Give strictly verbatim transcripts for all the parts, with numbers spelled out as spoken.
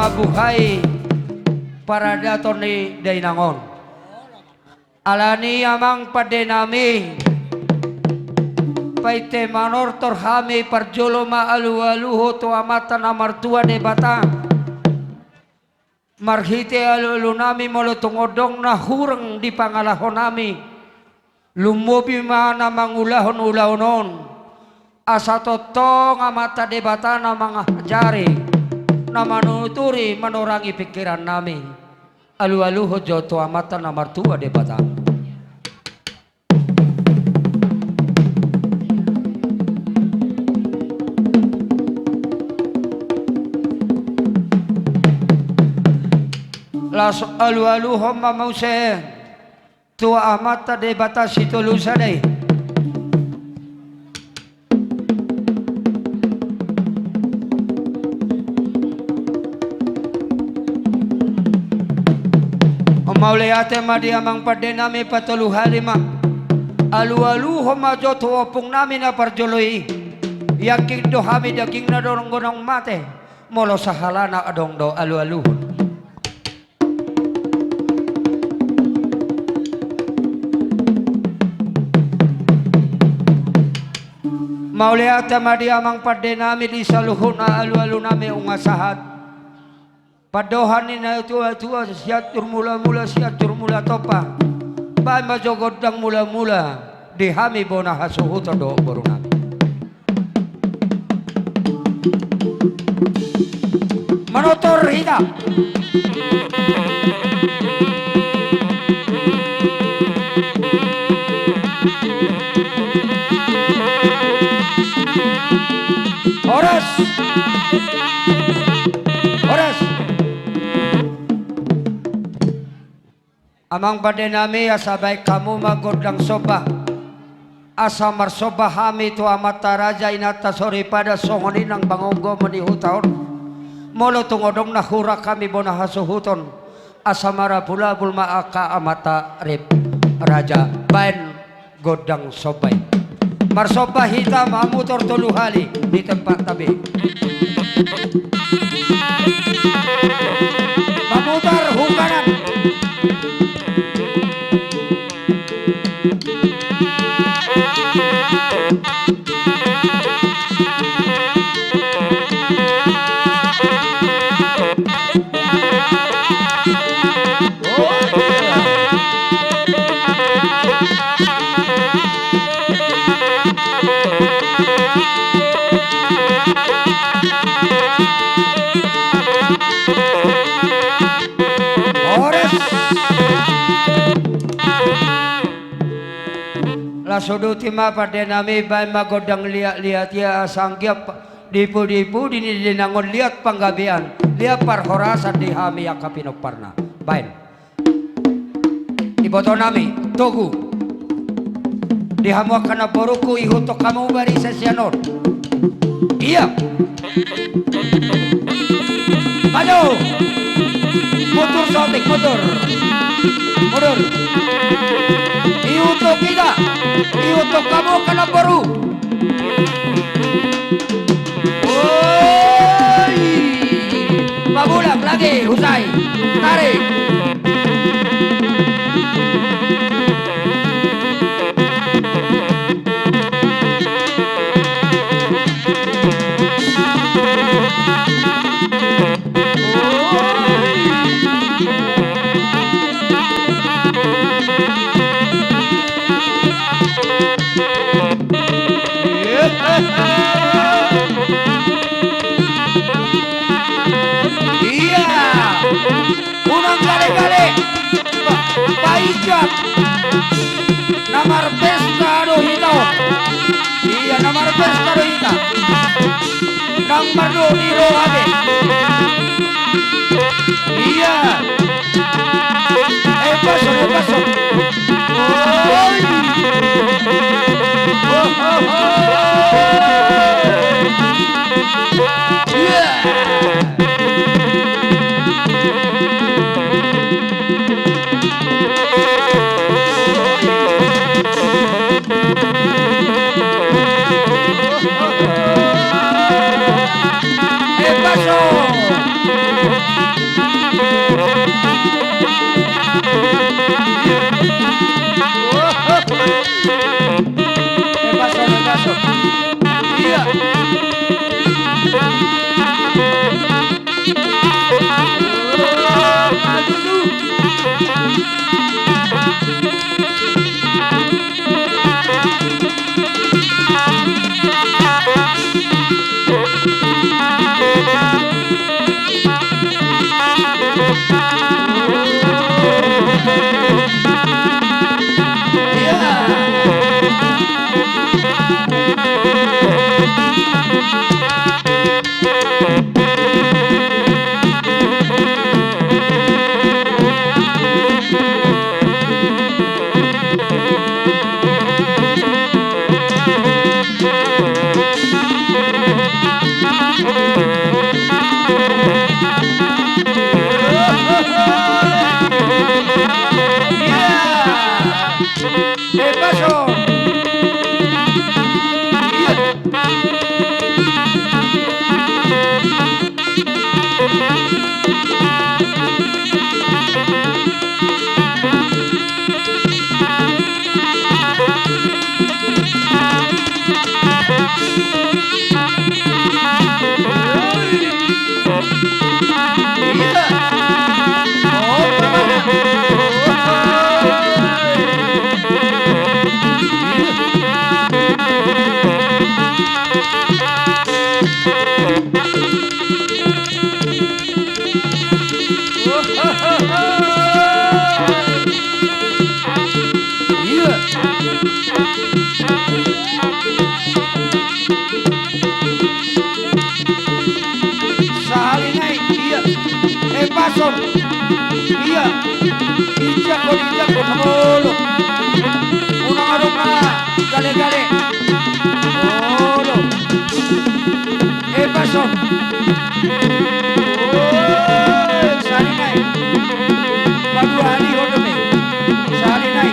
Buhai paradaton ni dainang on. Alani amang pande nami, painte manortor hami parjolo ma alualuhon tu Amanta na martua Debata. Marhite alualu nami molo tung adong na hurang di pangalaho nami, lumobi ma na mangulahon ulaon on, asa tongtong Amanta Debata na mangajari, na manuturi, manorangi pingkiran nami. Alualuhon jo tu Amanta na martua Debata. Laos alualuhon ma muse tu Amanta Debata Sitolu Sada i. Mauliate ma di amang pande nami patolu hali ma. Alualuhon ma jo tu ompung nami na parjolo i. Yakin do hami dagingna do godang mate. Molo sahalana adong do alualuhon. Mauliate ma di amang pande nami di saluhutna alualu nami nunga sahat. Pandohan ni natuatua sian jur mulamula sian jur mula tompa. Baen ma jo gondang mulamula di hami bona hasuhuton dohot boru nami. Manortor hita. Horas. Horas. Amang pande nami, asa baen hamu ma gondang somba. Asa marsomba hami tu amanta raja inanta soripada songon i nang panggomgoman ni huta on. Molo tung adong na hurang hami bona hasuhuton, asa marabulabul ma angka amanta rip raja. Baen gondang somba i. Marsomba hita mamutar tolu hali di tempatta be. Mamutar hu kanan. Horas. Laos uduti ma pande nami, baen ma gondang liatliat i asa anggiat pa-, di pudipudi ni dainang on liat panggabean, liat parhorasan di hami angka pinomparna. Baen. Iboto nami, togu. Di hamu angka namborungku, ihuthon hamu barisan sian on. Ia. Maju. Mundur saotik, mundur. Mundur. Ihuthon hita. Ihuthon hamu angka namboru. Oi! Pabulak lagi, husai. Tarik. Ia. Unang gale-gale. Pa-, paijak. Na marpesta do hita on. Ia, na marpesta do hita. Nang mardohot ni roha be. Ia. Eh, paso, eh, paso. Oi. Oh, oh, oh. Ia. Eh, paso. Sahali nai, ia. Eh, pason. Ia. Ijak on, ijak on, olo. Unang adong na gale-gale. Olo. Eh, pason. Oi, sahali nai. Paduahalihon do be. Sahali nai.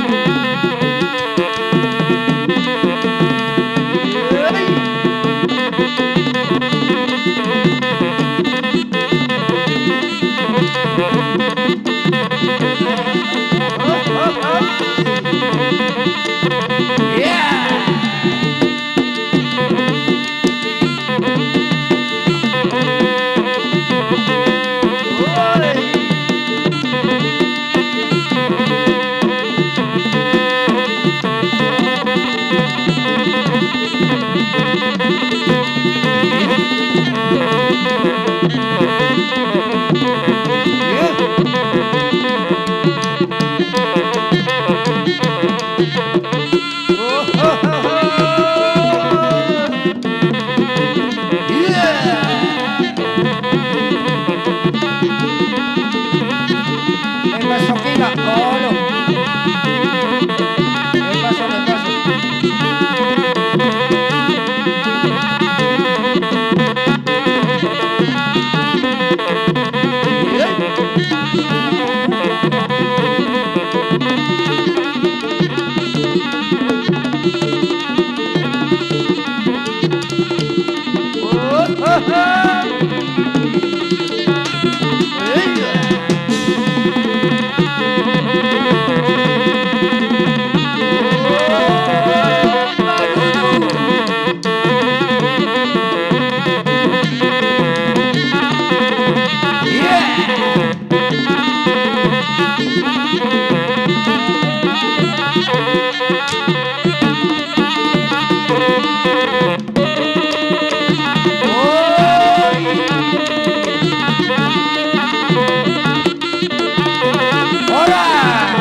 Horas!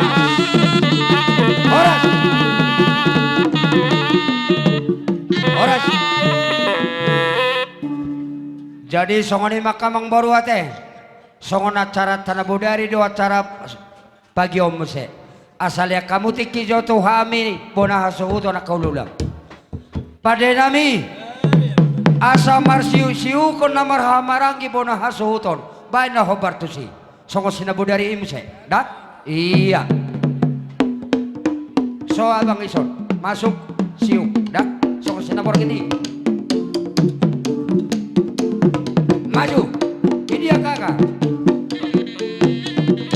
Horas! Horas! Jadi songon i ma angka amangboru ate. Songon acara tana bodari do acara pagi on muse. Asa lean hamu tingki jo tu hami bona hasuhuton angka ululang. Pande nami, asa marsiuk-siukon na marhahamaranggi bona hasuhuton, baen na hombar tusi. Songon si na bodari i muse da. Ia. So abang ison masuk, siuk da. Songon si na borngin i. Maju. Idia kaka.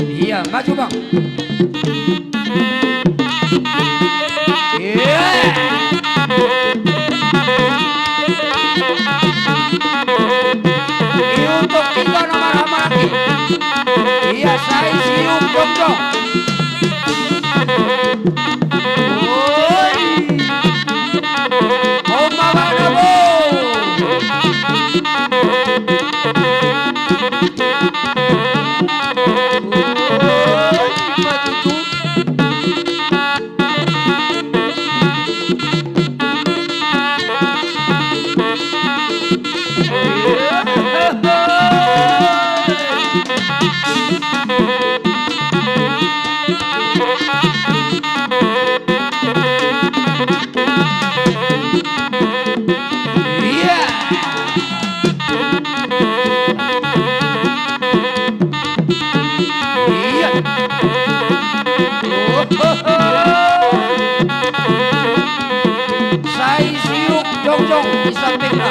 Ia, maju bang. Ia. Iuntok tiga nomor hamaki. Ia, sai siuk jongjong. Oi. Oma bana bo. Ia. Ia. Sai siuk jongjong di sampingna.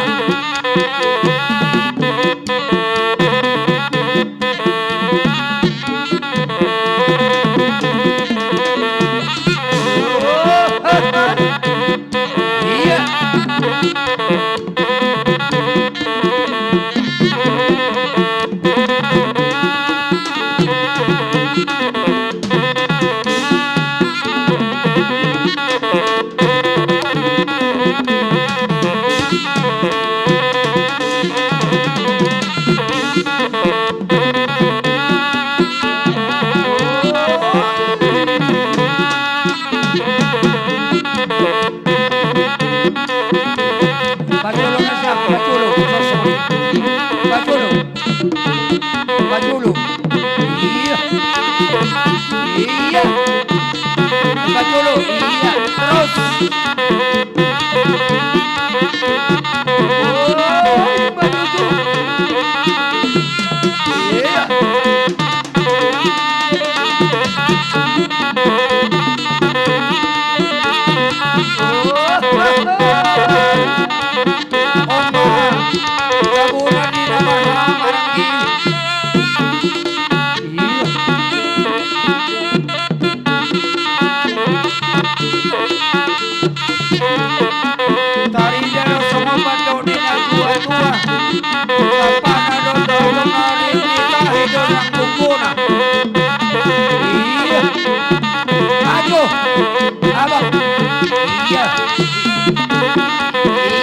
Ia. Pajolo, Mas, ya, pajolo, pajolo. Pajolo. Iya. Iya. Pajolo, iya. Terus. Oh, pajolo. Iya. Tarida do songon mandok ni na tua-tua. Tampakna do dohot ari ni tahi do nang pungguna. Iya. Ajo. Abang. Iya.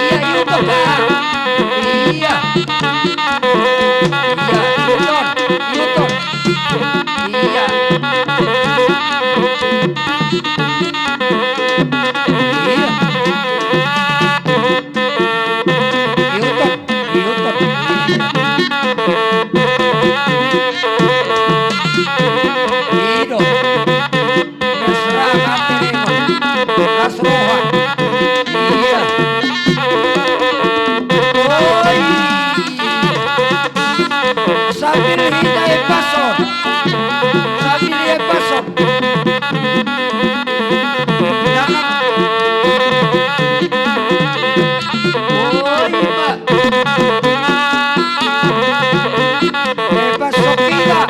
Iya, iuton, Pak. Iya. Iya, iuton. Iuton. Iya. Iya. Iuton, iuton. Ido. Mesra hati ni, Mas Rohan. Iya. Oi. Sambil hita epason. Sambil epason. Oi, Pak. Epason hita.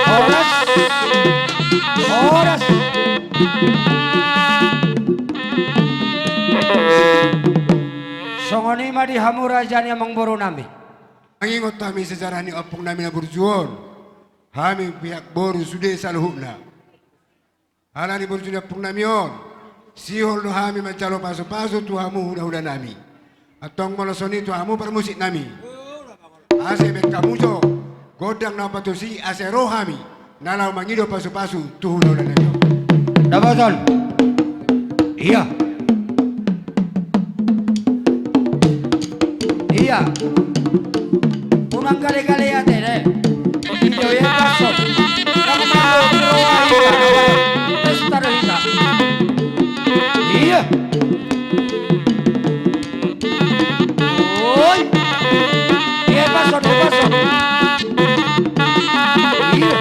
Horas. Horas. Songon i ma di hamu raja ni amangboru nami. Mangingot hami sejarah ni ompung nami na burju on. Hami pihak boru sude saluhutna. Ala ni burju ni ompung nami on, sihol do hami manjalo pasu-pasu tu hamu hula-hula nami. Antong molo songon i tu hamu parmusik nami, ase baen hamu jo gondang na opat tusi, ase ro hami na laho mangido pasu-pasu tu hula-hula nami on. Dapotan. Iya. Iya. Unang gale-gale ate, de. Ido, iya, paso. Kamu mau roa hita, pesta do hita. Iya. Oi. Iya, paso, iya, paso. Iya.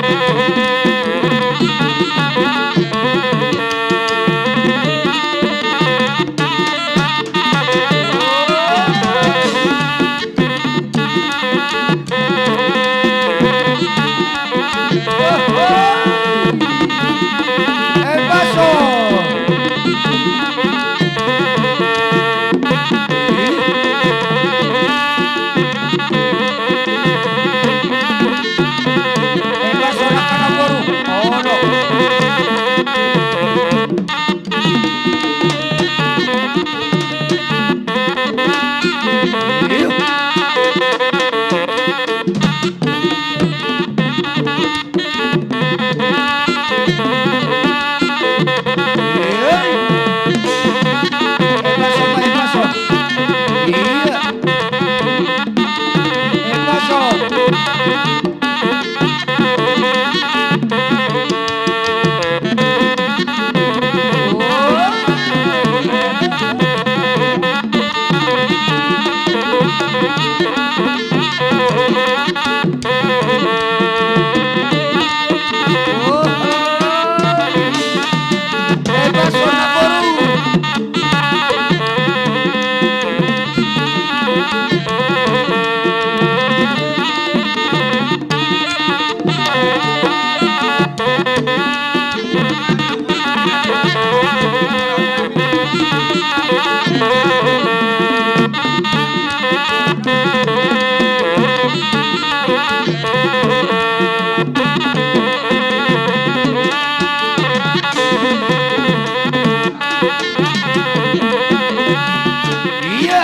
Ia.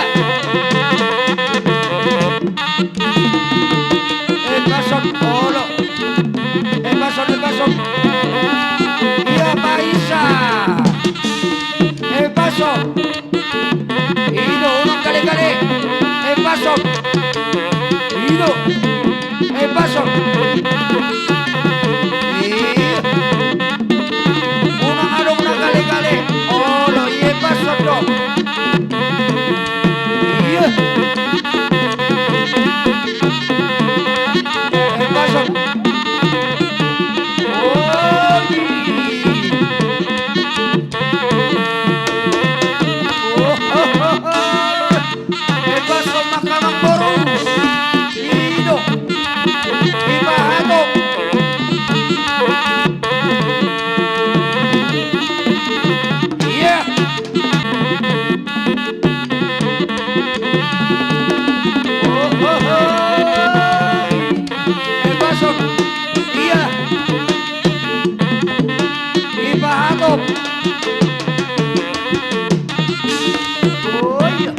Epason, olo. Epason, epason. Ia, paisa. Epason. I do, unang gale-gale. Epason. I do. Epason. Ia. Unang adong na gale-gale. Olo, ia epason do. Ia. Epason. Oi. Epason ma, amangboru. I do. Dipahatop. Ia. Epason. Ia. Dipahatop. Oh, ia.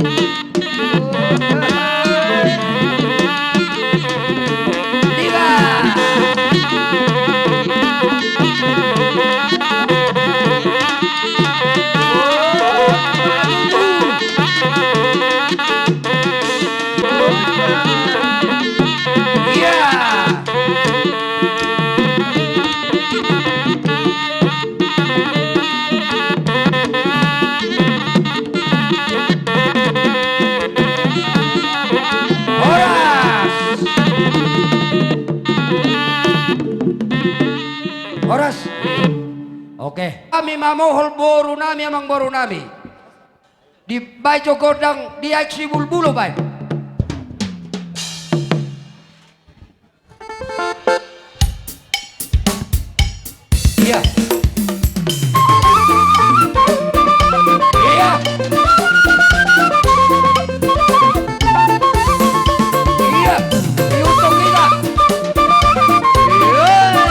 Horas. Horas. Oke. Hami mamohol boru nami, amangboru nami. Dibaen jo gondang, diaek sibulbul baen. Ia. Ia. Ia. Diuntungina. Ia.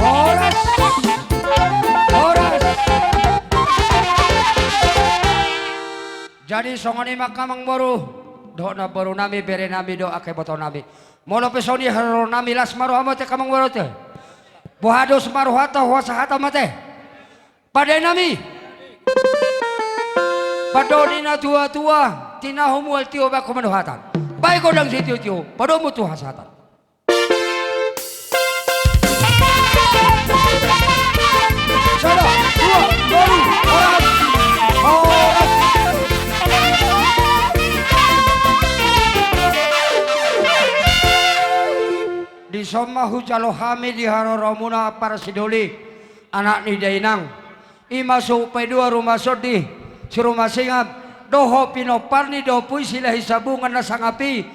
Horas. Horas. Jadi songon i ma angka amangboru dohot namboru nami, bere nami dohot angka iboto nami. Molo pe songon i haroro nami, las ma rohamu ate angka amangboru ate. Boha dos ma rohanta, hupasahat hamu ate. Pande nami. Pande ni na tua-tua, tinahu mual tio bangku mandohatan. Baen gondang sitio-tio, padomu tu hasahatan. Sada, dua, tolu, horas, horas. Dison ma hujalo hami di haroromuna ampara sidoli, anak ni dainang. I ma suhut paidua Ruma Sondi, si Ruma Singap, dohot pinompar ni dohot pui Silahi Sabungan na sangap i,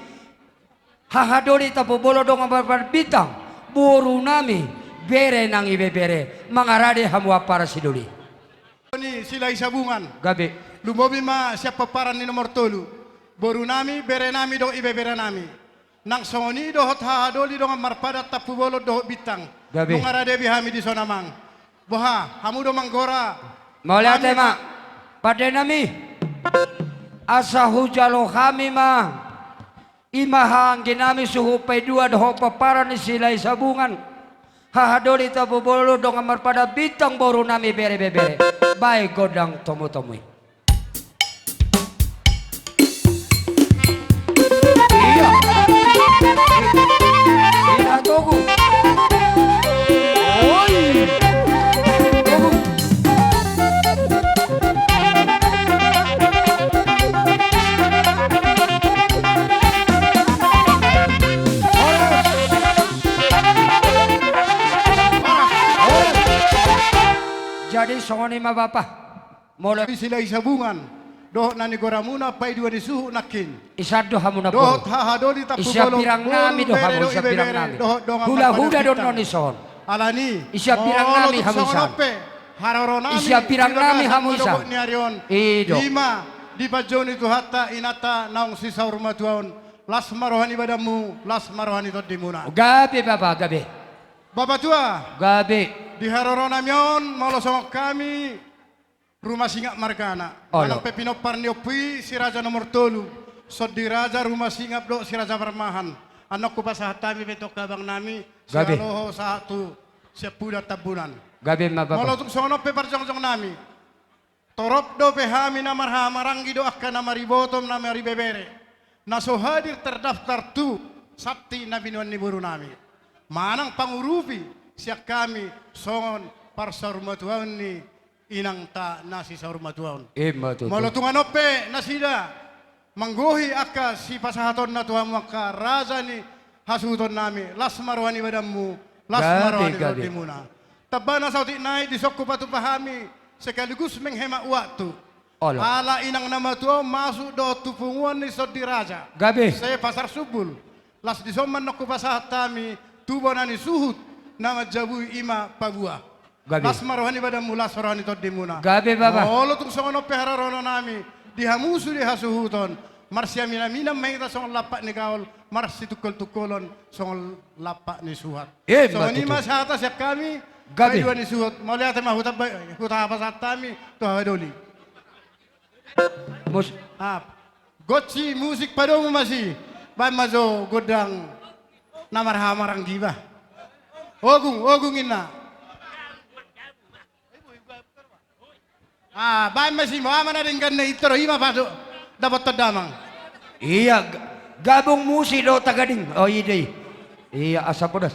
hahadoli Tampubolon dongan marparbintang, boru nami, bere nang ibebere, mangarade hamu ampara sidoli. Ni Silahi Sabungan. Gabe. Lumobi ma sian pomparan ni nomor tolu. Boru nami, bere nami dohot ibebere nami. Nang songon i dohot hahadoli dongan marpadan Tampubolon dohot bintang. Gabe. Nunga rade be hami dison amang. Boha, hamu do manggora. Mauliate ma. Pande nami. Asa hujalo hami ma. I ma haha anggi nami suhut paidua dohot pomparan ni Silahi Sabungan. Hahadoli Tampubolon dongan marpadan bintang boru nami bere ibebere. Baen gondang tomu-tomu i. Iya. Iya, togu. Oi. Togu. Jadi songon i ma bapa. Molo Silahi Sabungan dohot na nigoramuna paidua ni suhut nangkin. Isan do hamu na dohot hahadoli Tampubolon. Isi hambirang nami do hamu, isi hambirang nami. Hula-hula do non i son. Alani. Isi hambirang nami hamu isan. Isi hambirang nami hamu isan. I do. I ma dipanjou ni Tuhanta inanta naung sisaur matua on. Las ma roha ni badanmu, las ma roha ni tondimuna. Gabe bapa, gabe. Bapa tua. Gabe. Di haroro nami on molo songon hami Ruma Singap margana. Olo. Manang pe pinompar ni ompu i si Raja nomor tolu, Sondi Raja Ruma Singap dohot si Raja Parmahan. Annon hupasahat hami pe tu angka abang nami, si Aloho sahat tu siampudan Tambunan. Gabe ma bapa. Molo tung songon on pe parjongjong nami. Torop dope hami na marhahamaranggi dohot angka na maribotom na maribebere. Na so hadir terdaftar tu santi na binoan ni boru nami. Manang pangurupi sian hami songon parsaurmatuaon ni inangta na sisaurmatua on. Ima tutu. Molo tung anon pe nasida manggohi angka sipasahatonna tu hamu angka raja ni hasuhuton nami, las ma roha ni badanmu, las ma roha ni tondimuna. Gabe, gabe. Tamba na saotik nai dison hupatupa hami sekaligus menghemat waktu. Olo. Ala inang na matua on masuk dohot tu punguan ni Sondi Raja. Gabe. Se Pasar Sumbul. Las dison ma annon hupasahat hami tu bona ni suhut na manjabui ima pabuah. Gabe. Las ma roha ni badanmu, las roha ni tondimuna. Gabe bapa. Molo tung songon on pe haroro nami di hamu sude hasuhuton, marsiaminaminan ma hita songon lampak ni gaol, marsitungkoltungkolon songon lampak ni suhat. Ima tutu. Songon i ma sahata sian hami. Gabe. Paidua ni suhut, mauliate ma huta, huta hapasahat hami tu hahadoli. Mus- Ap. Gonsi musik padomu ma si. Baen ma jo gondang na marhahamaranggi bah. Ogung, ogung inna. Ah, baen ma si, ma ama na denggan na intro, ima pasu. Dapothon damang. Ia, ga-, gabung musik do tagading. Oh, ide. Ia, asa podas.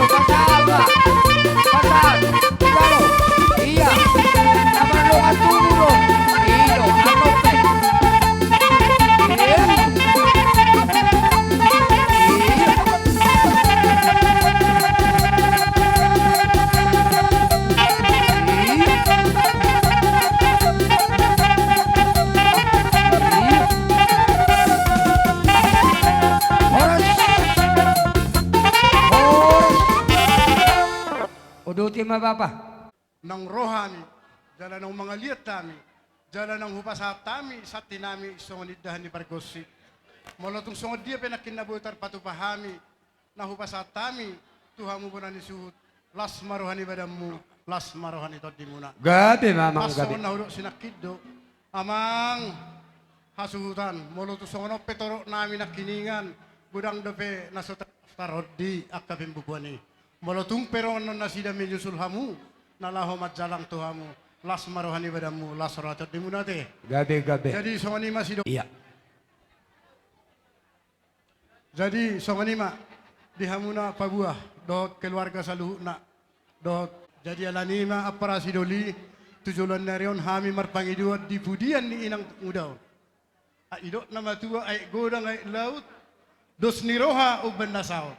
Pasahat ma. Pasahat. Jalo. Ia. Amang dongan tubu do. I do. Amang pe. Ia. Ia. Horas. Horas. Uduti ma bapa. Naung ro hami, jala naung mangaliat hami, jala naung hupasahat hami santi nami songon indahan ni pargonsi. Molo tung songon dia pe nangkin na boi tarpatupa hami, na hupasahat hami tu hamu bona ni suhut, las ma roha ni badanmu, las ma roha ni tondimuna. Gabe ma amang, gabe. Songon na hudok sinangkin do, amang hasuhutan, molo tung songon on pe torop nami nangkiningan, godang dope na so tar-, tarondi angka pembukuan i. Molo tung pe ro annon nasida menyusul hamu, na laho manjalang tu hamu, las ma roha ni badanmu, las roha tondimuna te. Gabe, gabe. Jadi songon i ma sido. Ia. Jadi songon i ma di hamuna paboa dohot keluarga saluhutna. Dohot, jadi alani i ma ampara sidoli, tu joloan ni ari on hami marpangidoan di pudian ni inanguda on. Ai didok na matua, aek godang aek laut, dos ni roha umbahen na saut.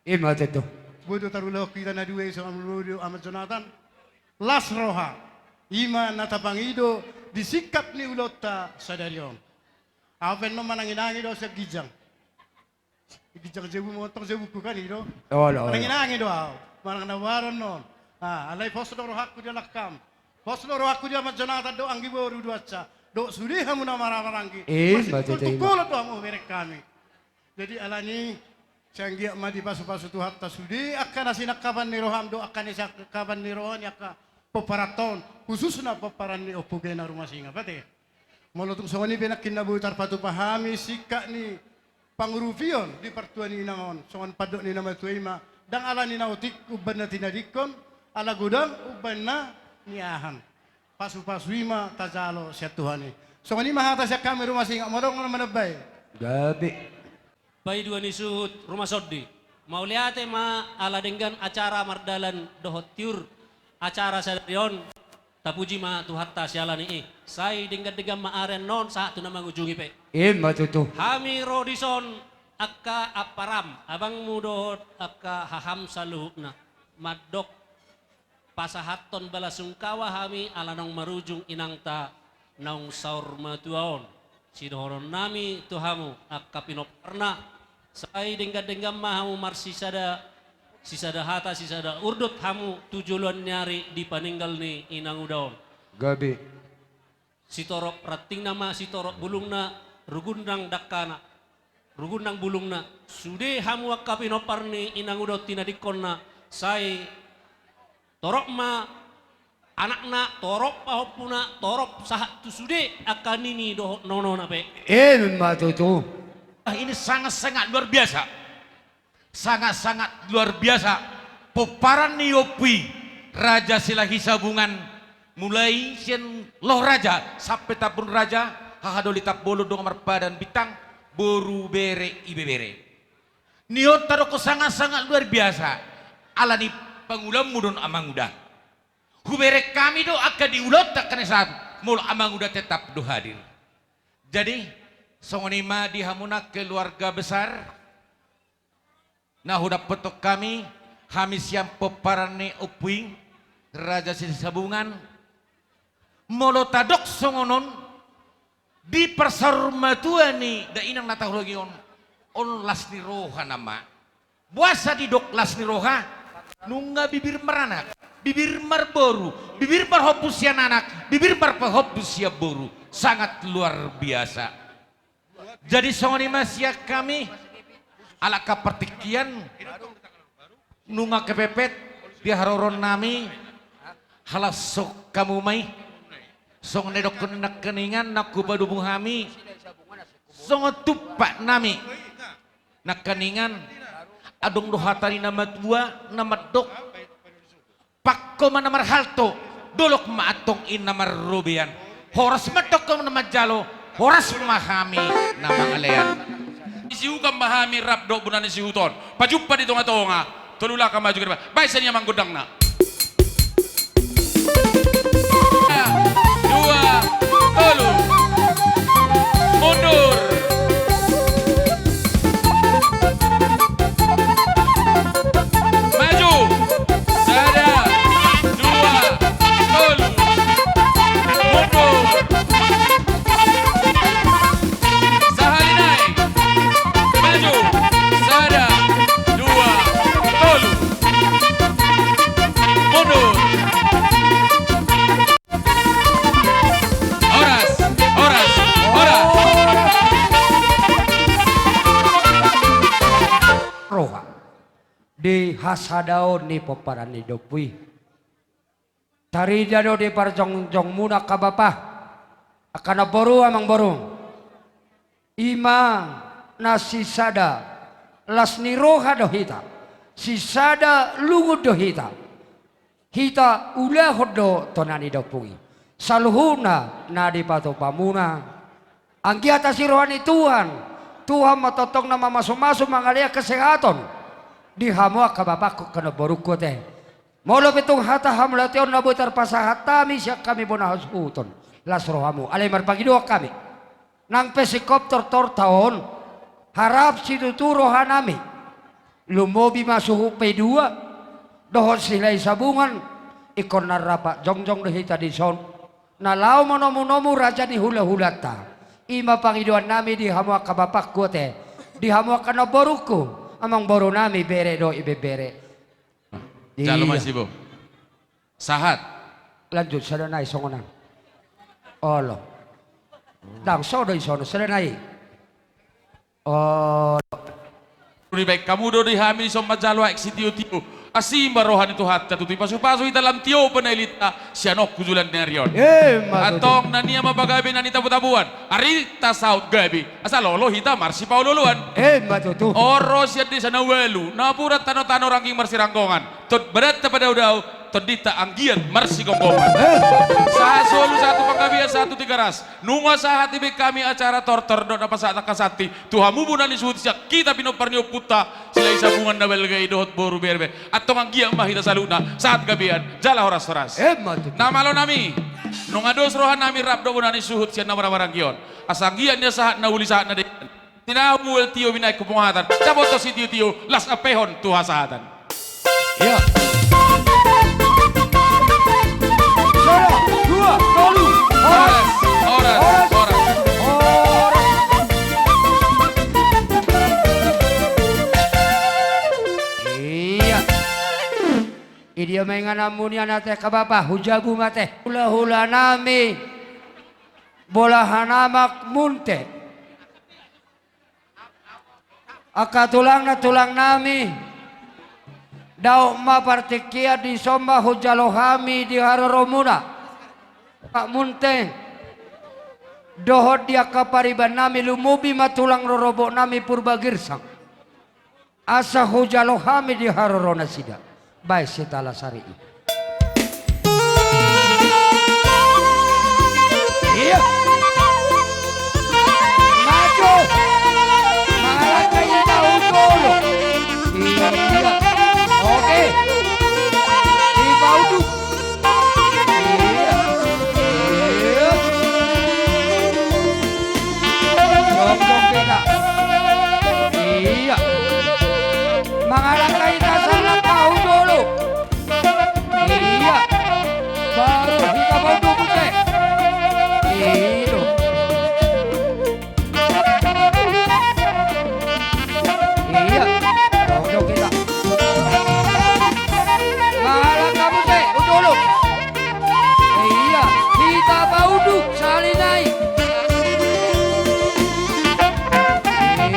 I ma tutu. Boi do tarulahon hita na dua i songon na boi do Ama Jonatan. Las roha. I ma na tapangido di singkat ni ulaonta sadari on. Au pe annon mananginangi do sian ginjang. Ginjang jabu, montong jabungku kan i do. Olo, olo. Mananginangi do au. Manang na boanon on. Ah, alai pos do rohangku di halak kam. Pos do rohangku di Ama Jonatan dohot anggi boru Duansa. Dohot sude hamu na marhahamaranggi. Eh, masitungkol-tungkol do hamu hubereng hami. Jadi alani, sai anggiat ma dipasupasu Tuhanta sude angka na sinangkapan ni roham dohot angka na sinangkapan ni roha ni angka pomparan on, khususna pomparan ni Ompu Gena Rumasinga, ate. Molo tung songon i pe nangkin na boi tarpatupa hami singkat ni pangurupion di partua ni inang on, songon pandok ni na matua i ma, ndang alani na otik umbahen na tinadingkon, ala godang umbahen na niahan. Pasupasu i ma tajalo sian Tuhan i. Songon i ma hata sian hami Rumasinga, molo adong na manambai. Gabe. Paidua ni suhut Rumah Sondi. Mauliate ma ala denggan acara mardalan dohot tiur acara sadari on. Tapuji ma Tuhanta siala ni i. Sai denggan-denggan ma ari annon sahat tu na mangujungi pe. I ma tutu. Hami ro dison angka amparam, abangmu dohot angka haham saluhutna. Mandok pasahathon bala sungkawa hami ala naung marujung inangta naung saur matua on. Sidohonon nami tu hamu angka pinomparna, sai denggan-denggan ma hamu marsisada, sisada hata, sisada urdot hamu tu joloan ni ari di paninggal ni inanguda on. Gabe. Sitorop rantingna ma sitorop bulungna, rugun nang dangkana, rugun nang bulungna. Sude hamu angka pinompar ni inanguda on tinadingkonna, sai torop ma anakna, torop pahompuna, torop sahat tu sude angka nini dohot nonona pe. I ma tutu. Ah, ini sangat-sangat luar biasa. Sangat-sangat luar biasa pomparan ni ompu i, Raja Silahi Sabungan, mulai sian Loh Raja sampe Tambun Raja, haha doli Tambolon dongan marpadan bintang, boru, bere, ibebere. Ni on tadok sangat-sangat luar biasa, ala ni pangulaonmu do on amanguda. Hubereng hami do angka di ulaonta angka na sahat, molo amanguda tetap do hadir. Jadi songon i ma di hamuna keluarga besar. Na hudapothon hami, hami sian pomparan ni ompu i, Raja Silahi Sabungan, molo tadok songon on, di parsaur matua ni dainang na tahaholongi on, on las ni roha nama. Boasa didok las ni roha? Nunga bibir maranak, bibir marboru, bibir marhompu sian anak, bibir marpahompu sian boru. Sangat luar biasa. Jadi songon i ma sian hami, ala angka partingkian, nunga kepepet di haroroan nami, halashon hamu ma i. Songon na nidokkon nangkiningan, naung hupadomu hami songon tumpak nami. Nangkiningan, adong do hata ni na matua na mandok, pangko ma na marhalto, dolok ma antong i na marrobean. Horas ma antong hamu na manjalo, horas ma hami na mangalean. Sihutan ma hami rap dohot bona ni sihut on. Pajumpa di tonga-tonga. Tolu langkah maju ke depan. Baen sian i amang gondangna. Dua, tolu. Mundur. Maju. Sada, dua, tolu. Mundur. Sahali nai. Maju. Sada, dua, tolu. Mundur. Horas, horas, horas. Roha. Di hasadaon ni pomparan ni dompu i. Tarida do di parjongjongmuna angka bapa, angka namboru, amangboru. I ma na sisada las ni roha do hita, sisada lungun do hita. Hita ulahon do tona ni dompu i. Saluhutna na dipatupa muna. Anggiat asi roha ni Tuhan. Tuhan ma tongtong na mamasumasu, mangalean kesehaton di hamu angka bapangku, angka namborungku ate. Molo pe tung hata hamauliateon na boi tarpasahat hami sian hami bona hasuhuton, las rohamu, alai marpangidoan hami. Nang pe singkop tortorta on, harap situtu rohanami. Lumobi ma suhut P dua dohot Silahisabungan, ingkon na rap jongjong do hita dison. Na laho manomunomu raja ni hulahulanta. I ma pangidoannami di hamu angka bapangku ate, di hamu angka namborungku, amangborunami, bere dohot ibebere. Jalo ma. Iya. Sibo. Sahat. Lanjut sada nai songon an. Olo. Ndang so do i sonon sada nai. Olo. Dibaen hamu do di hami dison manjalo aek sitiotio. Asi ma roha ni Tuhanta tutu, dipasupasu hita lam tio panailinta sian on tu joloan ni ari on. Emma tutu. Antong na nian ma pagabe na nitabutabuan. Ari tasaut gabe. Asa lolo hita marsipaolooloan. Emma tutu. On ro sian desa na ualu, napuran tanotano, rangging marsiranggongan. Tondinta padaodao, tondinta anggiat marsigomgoman. Eh. Sahat solu, sahat tu panggabean, sahat tu Tigaras. Nunga sahat dibaen hami acara tortor dohot na pasahat angka santi tu hamu bona ni suhut sian hita pinompar ni ompunta Silahisabungan na balga i dohot boru berber. Antong anggiat ma hita saluhutna sahat gabean jala horashoras. Emma tutu. Na malonami, nunga dos rohanami rap dohot bona ni suhut sian na maramaranggi on. Asa anggiat nian sahat na uli, sahat na denggan. Tinahu mual tio, binaen tu pungatan. Dapothon sitiotio, las ampehon tu hasahatan. Iya. Sada, dua, tolu. Horas, horas, horas, horas. Iya. Idia ma ingananmu nian ate angka bapa, hujabu ma ate. Hulahulanami, bolahan amak Munte. Angka tulangna tulangnami, dao ma partingkian, dison ma hujalo hami di haroromuna. Pak Munte, dohot di angka paribannami, lumobi ma tulang rorobotnami Purbagirsang. Asa hujalo hami di haroro nasida. Baen sitalasari i. Iya. Maju. Mangalangka hita tu jolo. Iya. Oke. Dipauduk. Iya. Iya. Jongjong hita. Iya. Mangalangka hita salangka tu jolo. Iya. Baru hita pauduk, Munte. Iya. Iya. Jongjong hita. Mangalangka, Munte, tu jolo. Iya. Hita pauduk sahali nai.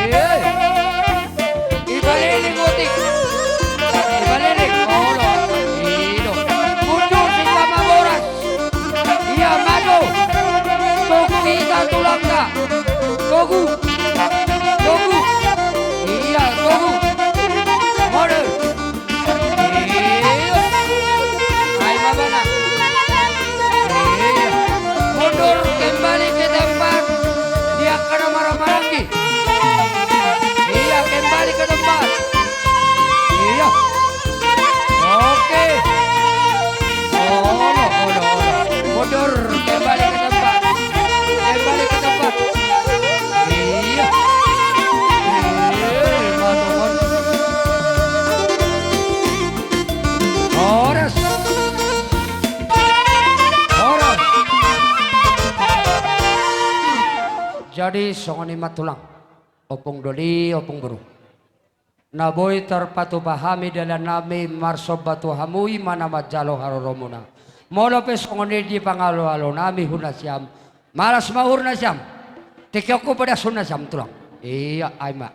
Iya. Ibalik ni gotik. Ibalik ni. Olo. Ido. Mundur si Pamaboras. Iya, maju. Togu hita tulangna. Togu. Togu. Iya, togu. Mundur. Iya. Ai ma bana. Iya. Mundur kembali ke tempat. Di angka na maramaranggi. Iya, kembali ke tempat. Iya. Jadi songon i ma tulang. Ompung doli, ompung boru. Na boi tarpatupa hami dalan nami marsomba tu hamu i ma na manjalo haroromuna. Molo pe songon i di pangaloalo nami hu nasiam. Malas ma uhur nasiam. Tingki on hu padas hu nasiam tulang. Ia, ai ma.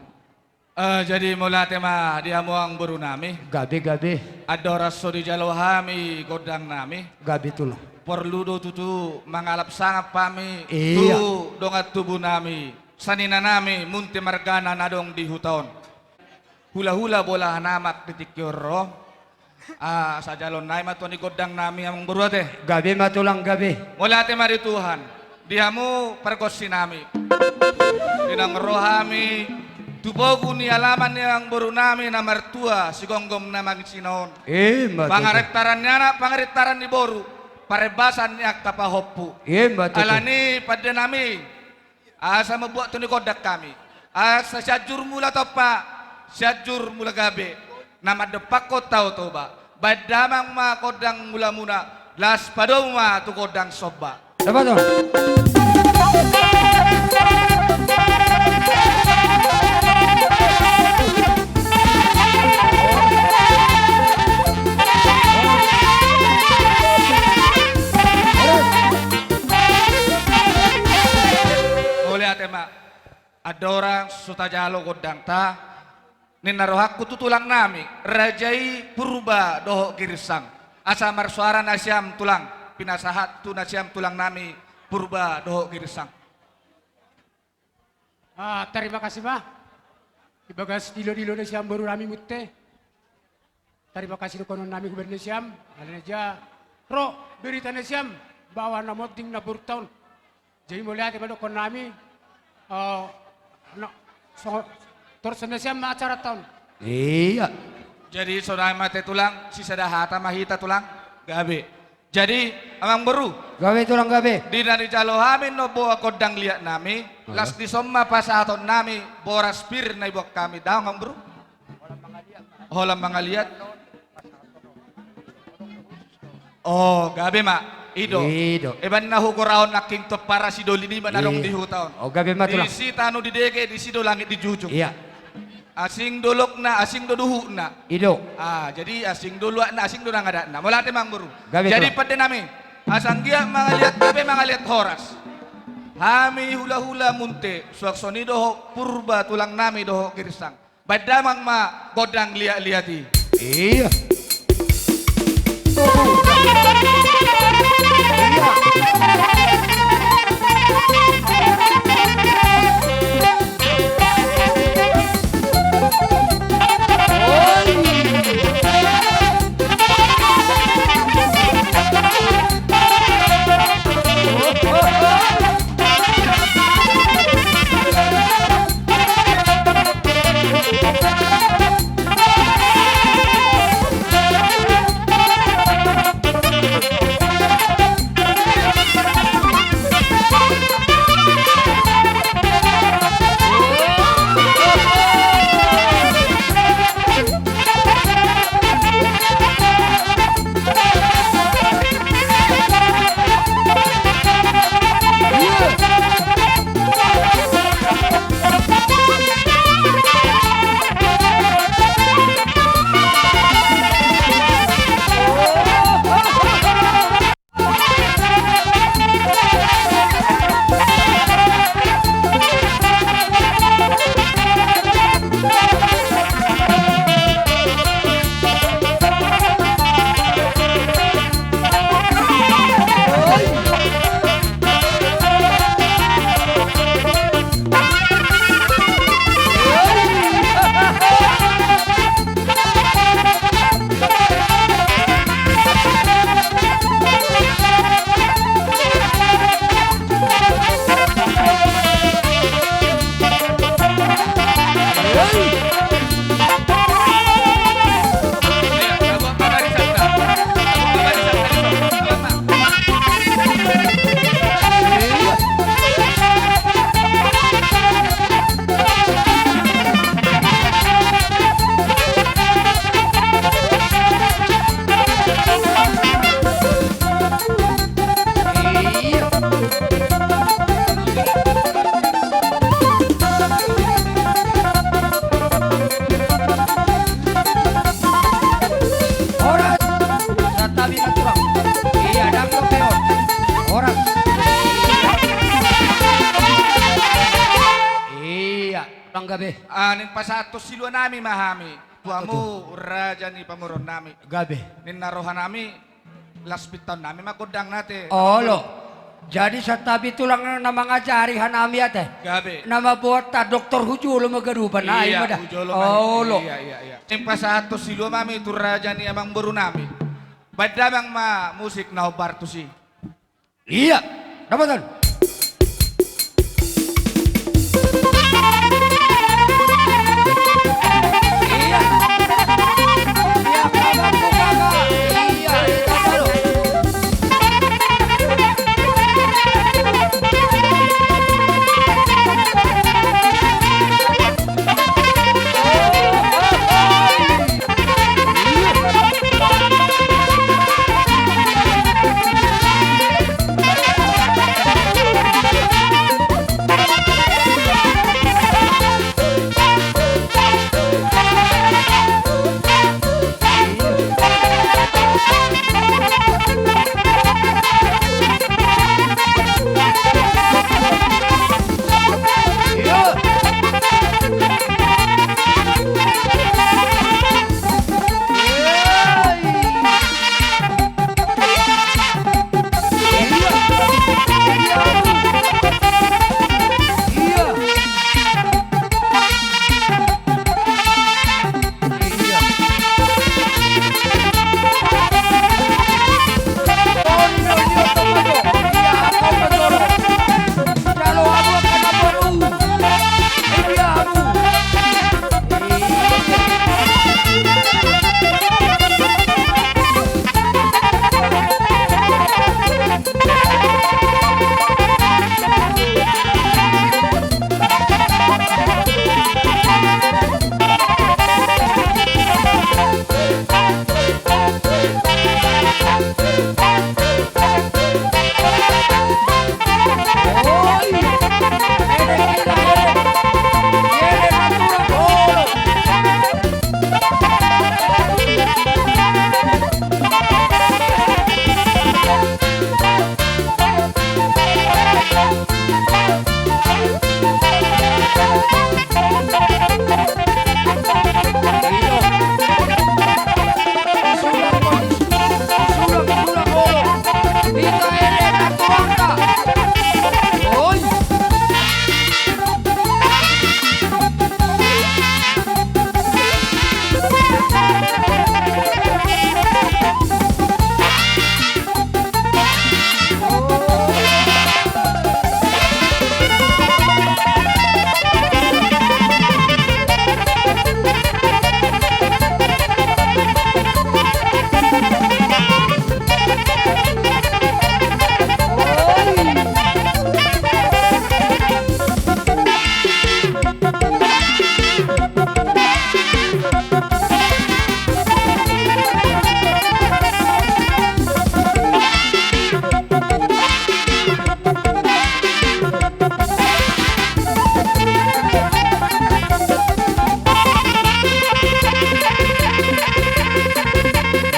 Eh, jadi mauliate ma di hamu amang boru nami. Gabe, gabe. Andorang so dijalo hami gondang nami. Gabe tulang. Porlu do tutu mangalap sangap hami. Ia. Tu dongan tubu nami. Sanina nami Munte margana na adong di huta on. Hulahula bolahan amak di tingki on ro. Ah, asa jaloon nai ma tu ni gondang nami amang boru ate. Gabe ma tulang gabe. Mauliate ma di Tuhan. Di hamu pargonsi nami. Di naung ro hami tu pogu ni alaman ni amang boru nami na martua Sigomgom na mangisina on. Ima tutu. Pangarintaran ni anak, pangarintaran ni boru. Parembasan ni angka pahompu. Ima tutu. Alani pande nami. Asa mambuat tu ni gondang hami. Asa Sianjur Mula Tompa, Sianjur Mula Gabe. Na mandompakhon Tao Toba. Baen damang ma gondang mulamuna. Las padomu ma tu gondang somba. Dapat, Om. Mauliate ma. Andorang so tajalo gondangta, ninna rohangku tu tulang nami, raja i Purba dohot Girinsang. Asa marsoara nasiam tulang, pinasahat tu nasiam tulang nami Purba dohot Girinsang. Ah, tarima kasih ma. Di bagas dilodilo nasiam boru nami Munte. Tarima kasih dohonon nami hubaen nasiam, alana ja ro berita nasiam, bahwa na monding na borunta on. Jadi mauliate ma dohonon nami, eh, no, so, torus nasiam ma acaranta on. Ia. Jadi songon i ma ate tulang, sisada hata ma hita tulang. Gabe. Jadi, amang boru. Gabe tulang gabe. Di na nijalo hami na boha gondang liat nami, las dison ma pasahaton nami, boras pir na iboan hami. Daong amang boru. Holan mangaliat. Oh, gabe ma. I do. I do. Eban na hugorahon nangkin tompara si Dolin i ma na adong di huta on. Oh, gabe ma tulang. Disi tano didege, disi do langit dijunjung. Ia. Asing do olokna, asing do dohutna. I do. Ah, jadi asing do luatna, asing do nang adatna. Mauliate ma amang boru. Gabe tulang. Jadi pande nami. Asa anggiat mangaliat gabe mangaliat horas. Hami hulahula Munte, suang songon i dohot Purba tulang nami dohot Girinsang. Baen damang ma gondang liatliat i. Ia. Gabe. Ah, naeng pasahathon silua nami ma hami tu hamu, raja ni pamoruon nami. Gabe. Ninna roha nami, las pintaon nami ma gondang na te. Olo. Jadi santabi tulang na mangajari hanami ate. Gabe. Na mamboan ta doktor hujolo ma garupan. Iya, hujolo ma. Olo. Iya, iya, iya. Naeng pasahathon silua ma hami tu raja ni amangboru nami. Baen damang ma musik na hombar tusi. Iya, dapotan. Iya. Iya, kakak, kakak.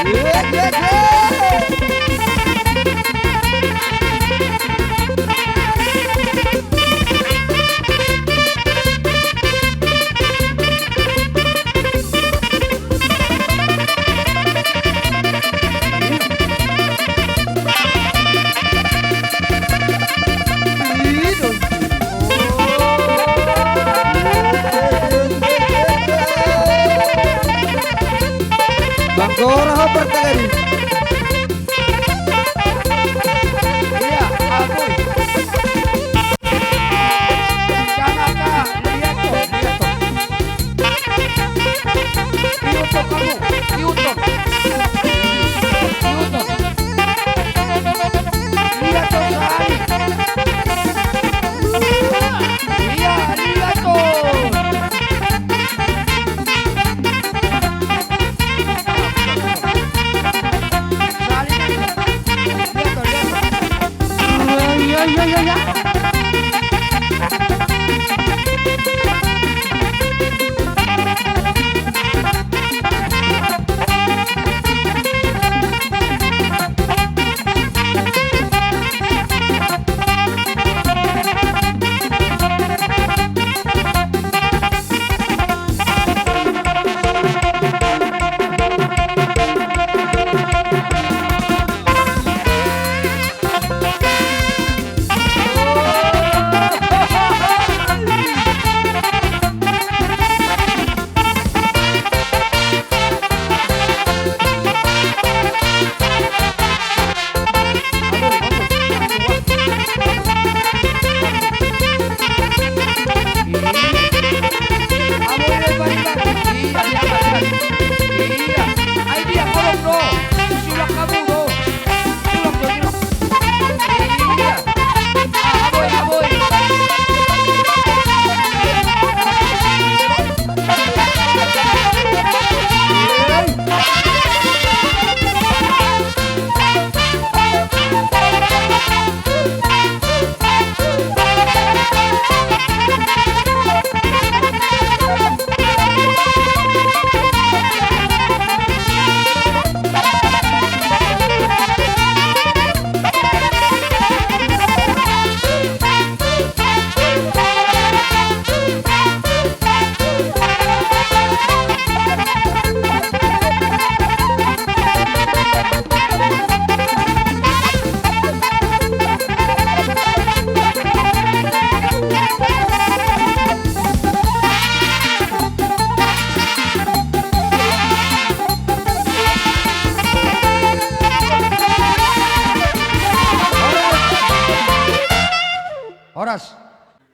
Iya, iya, kakak. Bang Gora ho pertengeri. Iya, aku. Jangan, Kak. Lihat tuh, lihat tuh. Lihat tuh kamu, lihat tuh. Lihat tuh. Lihat tuh, Sari. Iya, lihat tuh. Sari, lihat tuh, lihat tuh. Iya, iya, iya, iya.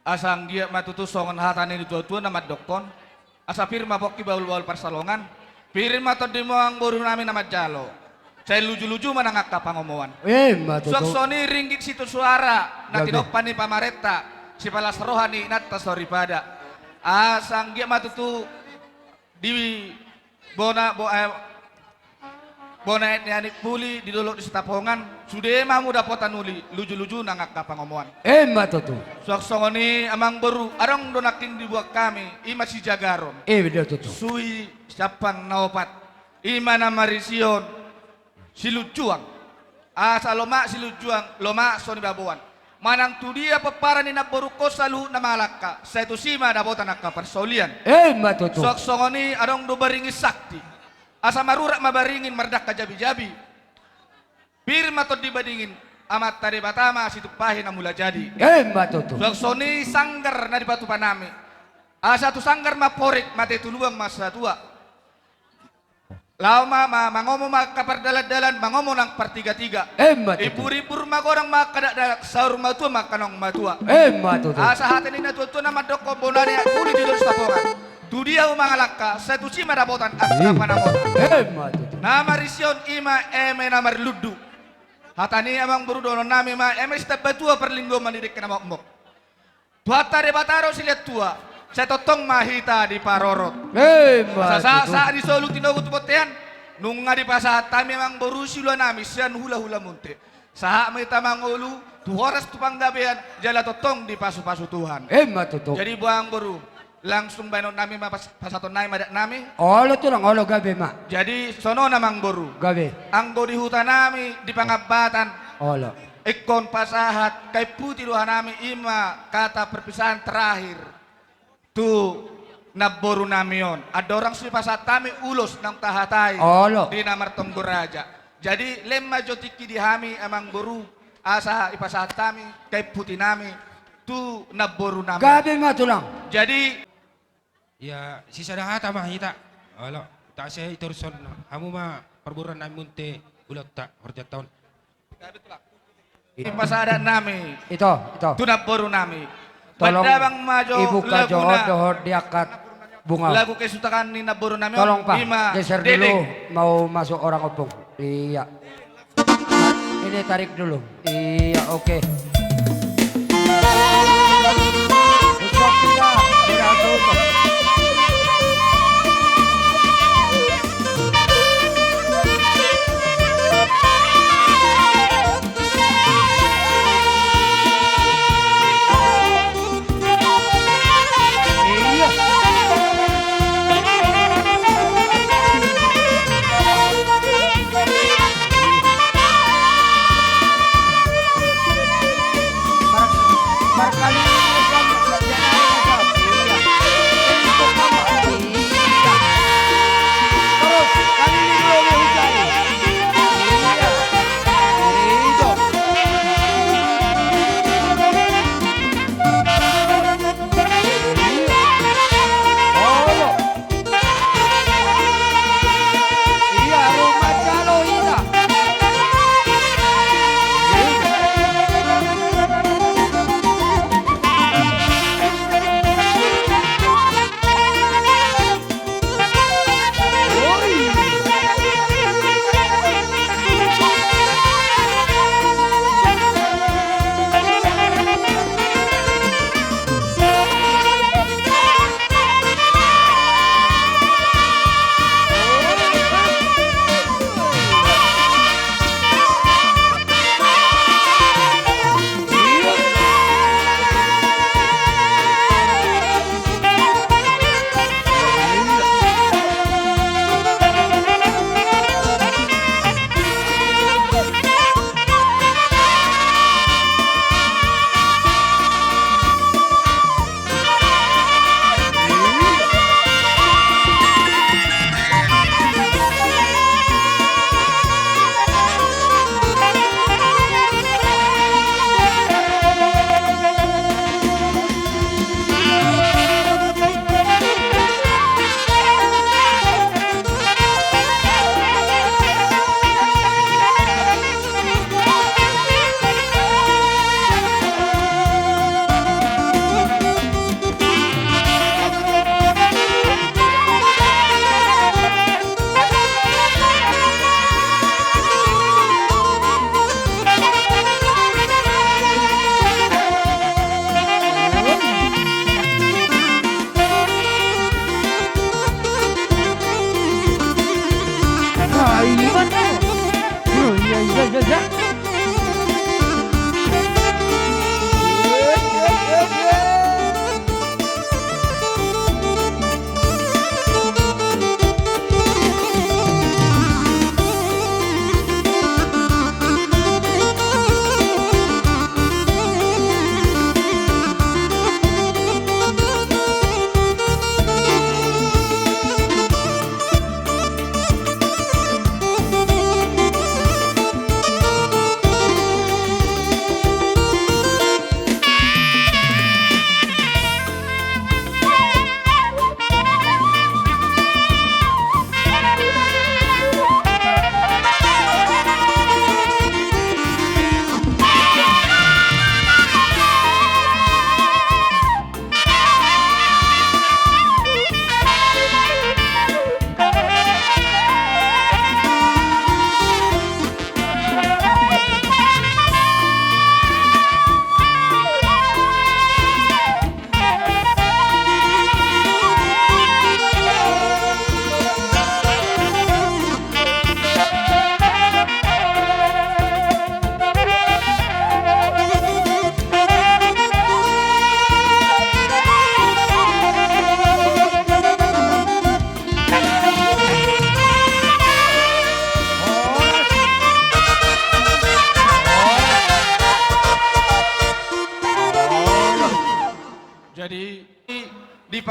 Asa anggiat ma tutu songon hata ni natuatua na mandokkon: Asa pir ma pongki bahulbahul pansalongan, pir ma tondimu amangboru nami na manjalo. Sai lujuluju ma nang angka pangomoan. Ima tutu. Suang songon i ringgit sitio suara na tinompa ni pamarenta, sipalas roha ni inanta soripada. Asa anggiat ma tutu di bona, bo, eh, bona ni Anik Puli di dolok di Sitapongan, sude ma hamu dapotan uli, lujuluju nang angka pangomoan. Ima tutu. Suang songon i amangboru, adong do nangkin dibuat hami, ima sijagaron. Ima tutu. Suhi siampang na opat, ima na marisi on Silunjuang. Asa lomak Silunjuang, lomak Sonibaboan. Manang tudia pomparan ni namborungkon saluhutna mangalangka, sai tusi ma dapotan angka parsaulian. Ima tutu. Suang songon i adong do baringin sakti. Asa marurat ma baringin mardangka jabijabi. Pir ma tondi madingin, Amanta Debata ma situmpahi na mula jadi. Ima tutu. Suang songon i sanggar na dipatupa nami. Asa tu sanggar ma porik, mate tu lubang ma satua. Laho ma, ma, mangomo ma angka pardalandalan, mangomo nang partigatiga. Ima tutu. Imburimbur ma godang ma angka dakdanak, saur matua ma angka naung matua. Ima tutu. Asa hata ni natuatua na mandokkon: Bona ni Anik Puli di dolok Sitapongan, tudia hamu mangalangka, sai tusi ma dapotan angka pangomoan. Ima tutu. Na marisi on ima eme na marlundu. Hata ni amangboru dohonon nami ma: Eme sitambatua parlinggoman ni dengke na mokmok. Tuhanta Debata do silehon tua, sai tongtong ma hita diparorot. Ima tutu. Asa sahat, sahat ni solu tinogu tu bontean, nunga dipasahat hami amangboru siula nami sian hulahula Munte. Sahat ma hita mangolu tu horas tu panggabean, jala tongtong dipasupasu Tuhan. Ima tutu. Jadi boha amangboru, langsung baenon nami ma pas-, pasahaton nami ma adat nami. Olo tulang, olo, gabe ma. Jadi songon on amangboru. Gabe. Anggo di huta nami di Pangambatan. Olo. Ingkon pasahat kaimputi do hanami, ima kata perpisahan terakhir tu namboru nami on. Andorang so dipasahat hami ulos naung tahatai, olo, di na martonggo raja. Jadi lehon ma jo tingki di hami amangboru, asa dipasahat hami kaimputi nami tu namboru nami. Gabe ma tulang. Jadi Ia sisada hata ma hita. Olo, tahe itorushon hamu ma parboruon nami Munte, ulaonta horjanta on. Pasahat adat nami. Ito, ito. Tu namboru nami. Tolong dibuka jo on dohot diangkat bunga. Lagu kesukaan ni namboru nami. Tolong, Pak, geser dulu, mau masuk orang ompung. Iya. Ini tarik dulu. Iya, oke.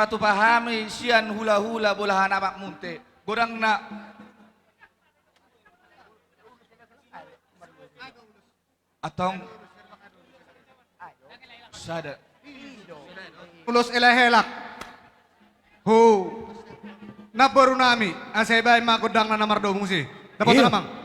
Patupa hami sian hulahula bolahan Amak Munte. Godangna. Antong. Sada. Ulos elak-elak. Ho. Namboru nami, asa ibaen ma gondangna na mardomu muse. Dapotan, amang.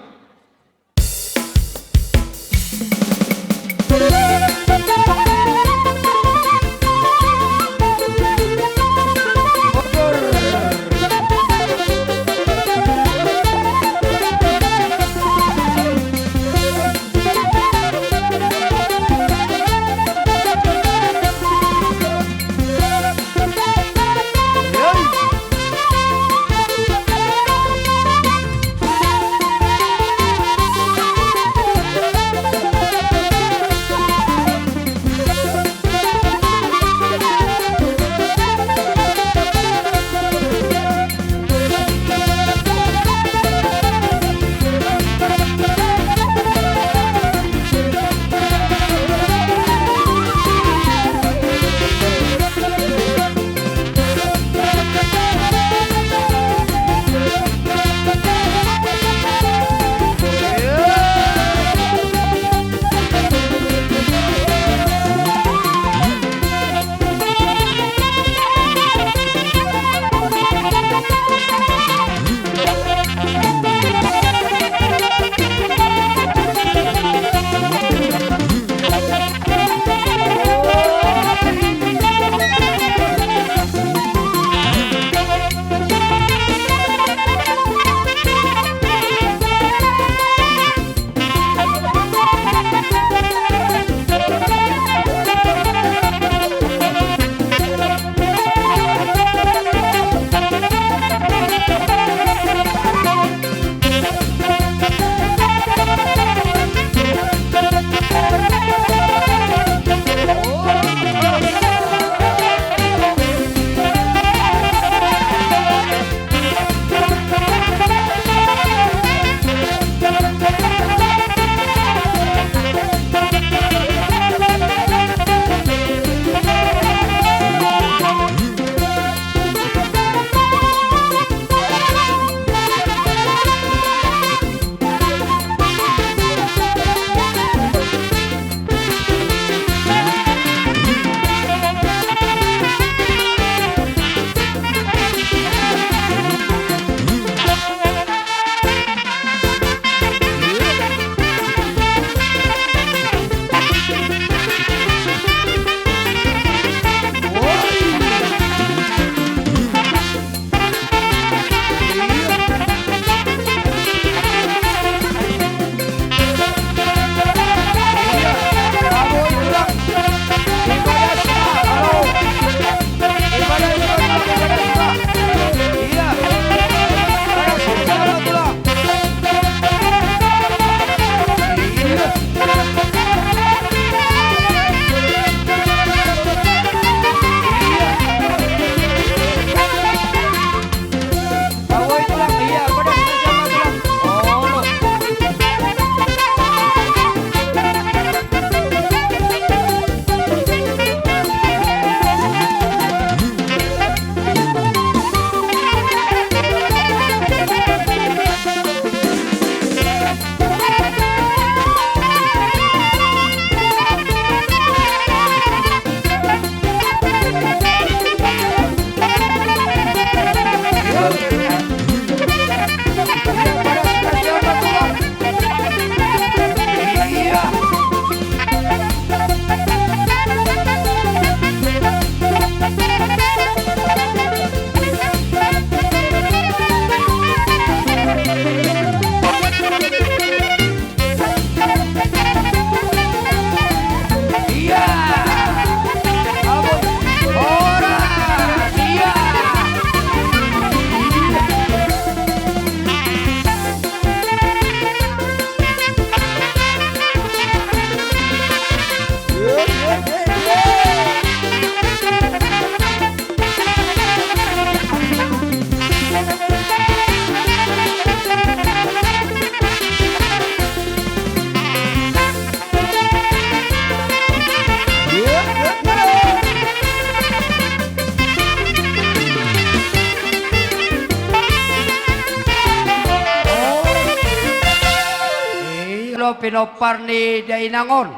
Pinompar ni dainang on.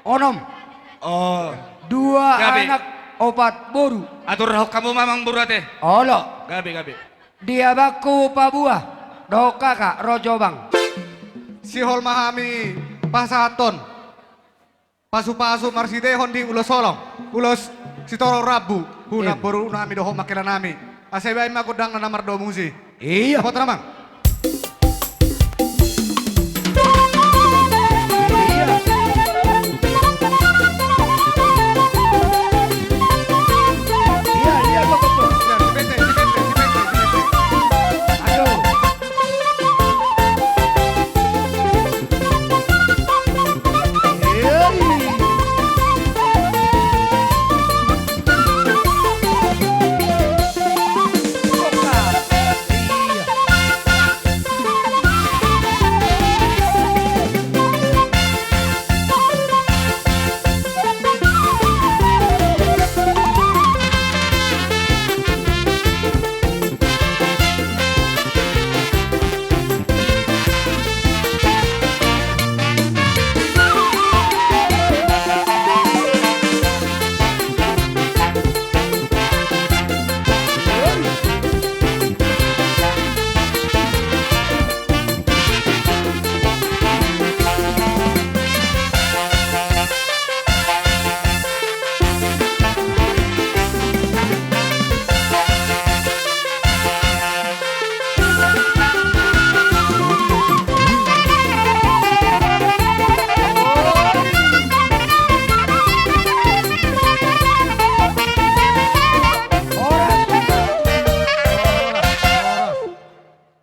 Onom. Oh. Dua anak, opat boru. Atur roham ma, amang boru, ate. Olo. Gabe, gabe. Di abangku Pabuah dohot kakak ro Jombang. Sihol ma hami pasahathon pasupasu marhitehon di ulos holong, ulos sitorop rambu, tu namboru nami dohot mangkela nami. Asa baen ma gondangna na mardomuzi. Iya. Dapot, amang.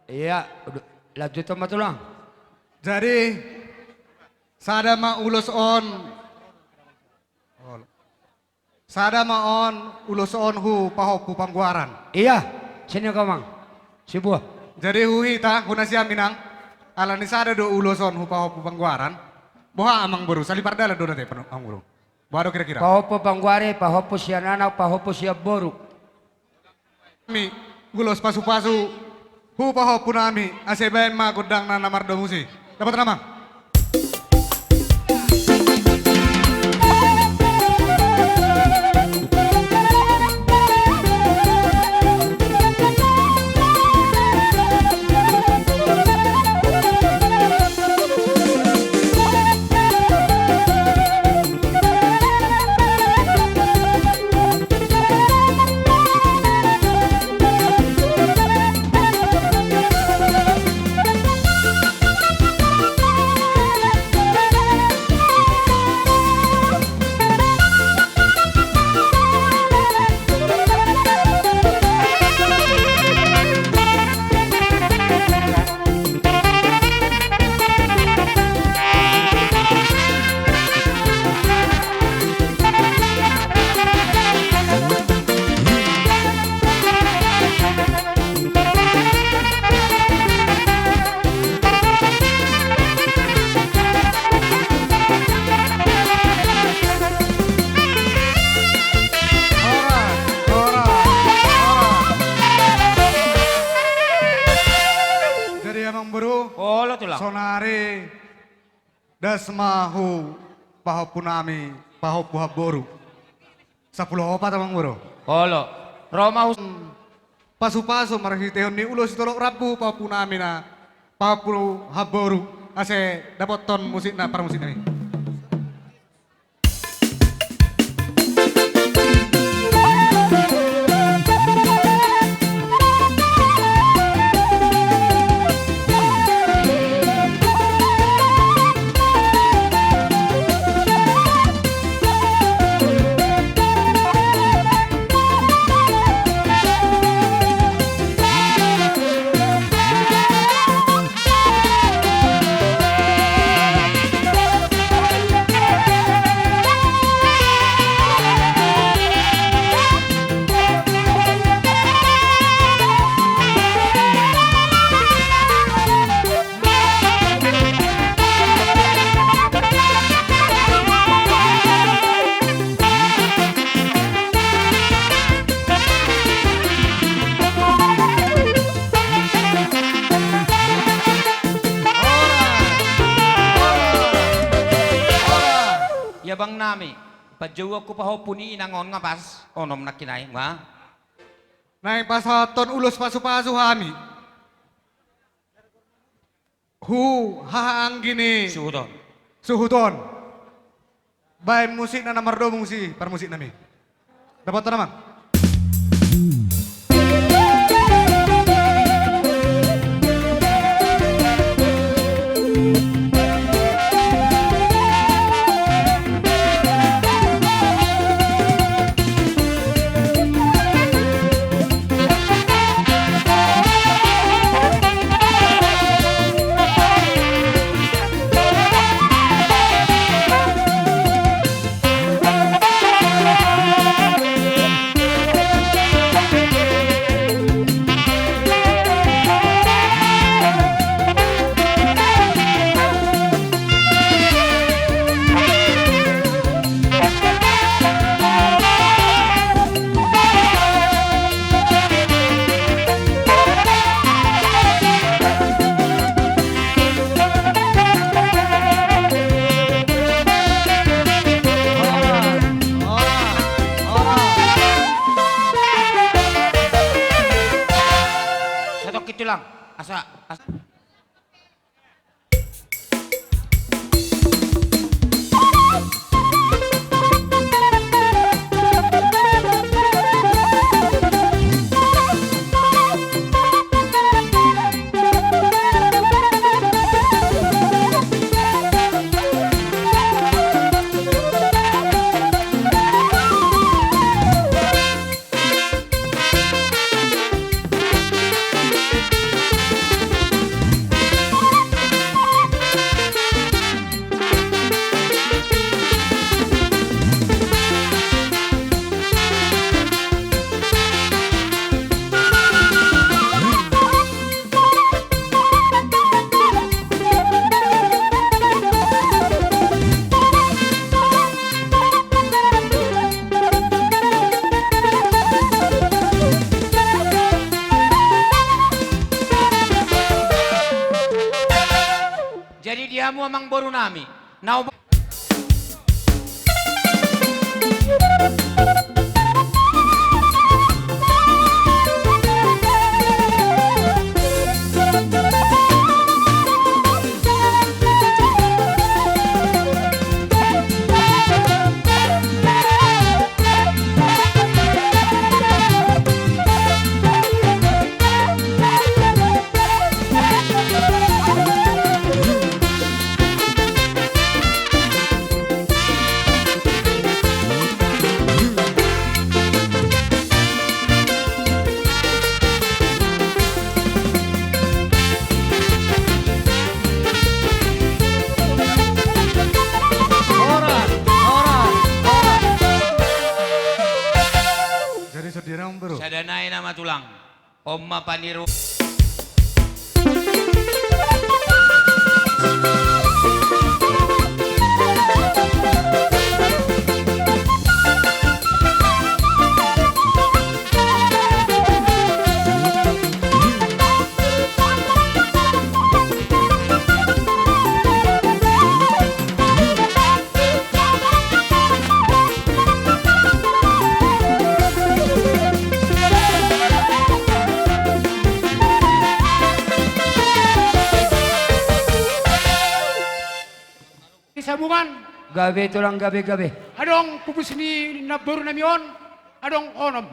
Iya, lanjut ma, Tulang. Jadi, sada ma ulos on. Sada ma on ulos on hupahompu panggoaran. Iya, sini, amang. Sibuah. Jadi hu hita, hu nasiam, inang, alani sada do ulos on hupahompu panggoaran. Boha, amang boru, sali pardalan do ate, amang boru? Boha do kira-kira? Pahompu panggoaran, pahompu sian anak, pahompu sian boru. Nami, ulos pasupasu hupahompu nami, asa baen ma gondangna na mardomuzi. Dapot, amang. Horas, horas, horas. Jadi, amang boru, olo, Tulang, sonari das ma hupahompu nami, pahompu hamboru. Sampulu opat, amang boru. Olo. Ro ma hu- Pasupasu marhitehon ni ulos sitorop rambu pahompu nami na, pahompu hamboru, asa dapothon musikna, parmusik nami. Ia abang nami, panjouonku pahompu ni inang on nga pas onom nangkin i ma. Naeng pasahathon ulos pasupasu hami tu haha anggi ni suhut on. Suhut on. Baen musikna na mardomu si parmusik nami. Dapotan amang. Satongkin tulang, asa, asa. Jadi di hamu amangboru nami, na Horas, horas, horas. Jadi sedihna amangboru. Sada nai nama tulang. On ma paniru. Di Sabungan. Gabe tulang, gabe, gabe. Adong pupus ni namboru nami on, adong onom.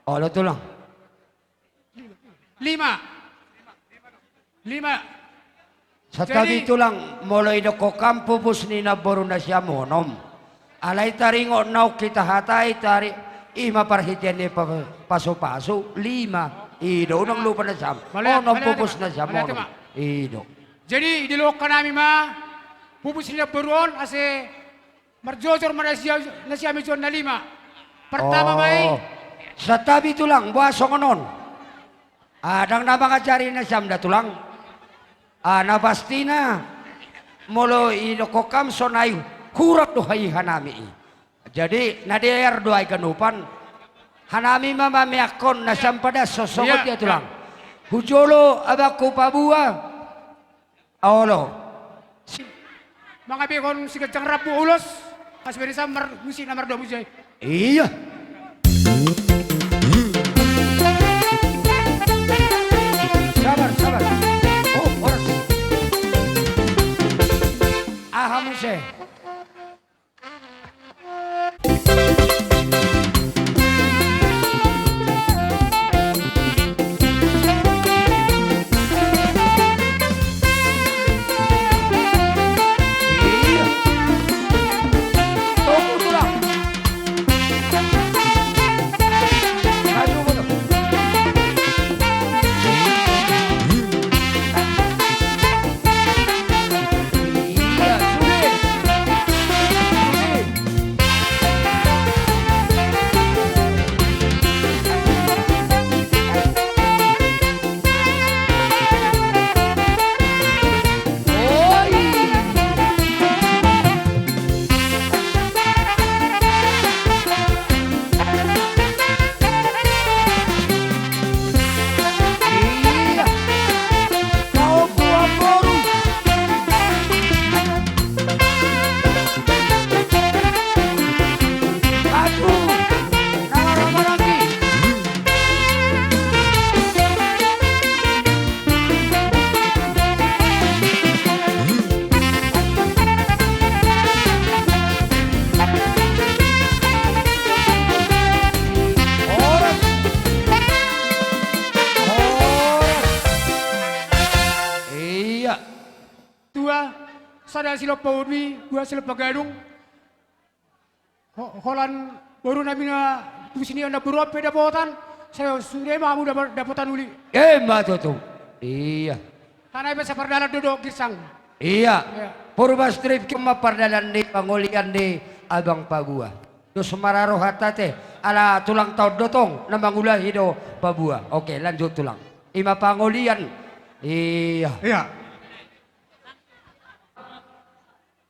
Olo tulang. Lima. Lima. Santabi tulang, molo idokkon hamu pupus ni namboru nasiam onom. Alai taringot naung hita hatai tari, i ma parhitean ni pa-, pasupasu, lima. I do, unang lupa nasiam. Onom pupus nasiam onom. I do. Jadi, didokkon hami ma pupus ni namboru on ase marjojor ma nasiam, nasiam i jolo na lima. Pertama ma i. Santabi tulang, boha songon on? Ndang na mangajari nasiam da tulang. Ah, na pastina molo idokkon hamu sonai, hurang do i hanami i. Jadi na dear do ai ganupan. Hanami ma mameakkon nasiam padas songon dia tulang. Hujolo abangku paboa. Olo. Mangabehon siganjang rambu ulos. Mas Ferry Sam mar-, musik na mardomu sai. Iya. Sabar, sabar. Oh, horas. Aha muse? Iya. Dua, sada silompa ubi, dua silompa gadung. Ho-, holan boru nami na tusi ni on na boru on pe dapotan, sai sude ma hamu dap-, dapotan uli. Ima tutu. Iya. Hana iba sapardalan do dohot girsang. Iya. Iya. Purba Strip Club ma pardalan ni pangolian ni Abang Pabua. Dos ma ra rohanta te, ala tulang taon do tong, na mangulahi do Pabua. Oke, lanjut tulang. Ima pangolian. Iya. Iya.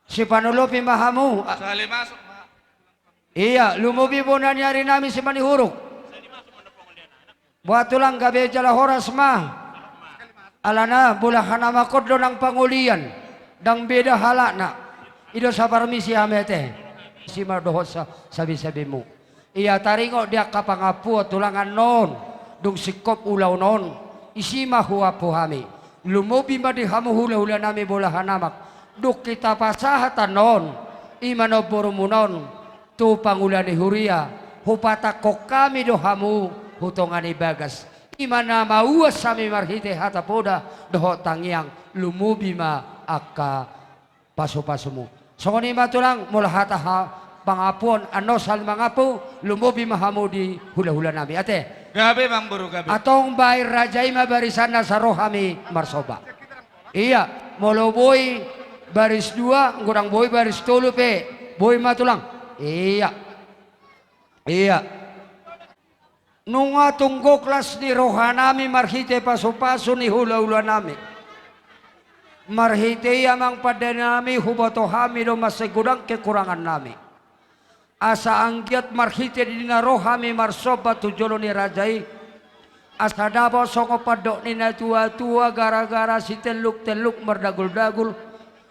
Sipanolopi ma hamu. Sahali masuk ma. Iya, lumobi bona ni ari nami Simanihuruk. Boha tulang, gabe jala horas ma. Alana bola hanamakhon do nang pangolian. Ndang beda halakna. I do saparmisi hami ate. Isi ma dohot sa-, sabisabimu. Ia taringot di angka pangampuon tulang annon, dung singkop ulaon on, isi ma huampu hami. Lumobi ma di hamu hulahula nami bola hanamak, dung hita pasahat annon, ima na borumuna on, tu pangula ni huria, hupatangkok hami do hamu, hu tonga ni bagas. Ima na mauas hami marhite hata poda, dohot tangiang, lumobi ma angka pasupasumu. Songon i ma tulang, molo hata ha-, pangampuon, annon sahali mangampu, lumobi ma hamu di hulahula nami. Ate. Gabe, Amang Boru, gabe. Antong bahen raja i ma barisan asa ro hami marsomba. Iya, molo boi baris dua, godang boi baris tolu pe. Boi ma tulang. Iya. Iya. Nunga tung gok las ni roha nami marhite pasupasu ni hulahula nami. Marhite i amang pande nami huboto hami do mansai godang kekurangan nami. Asa anggiat marhite di na ro hami marsomba tu jolo ni raja i. Asa dapot songon pandok ni natuatua gara-gara sitelluk-telluk mardaguldagul.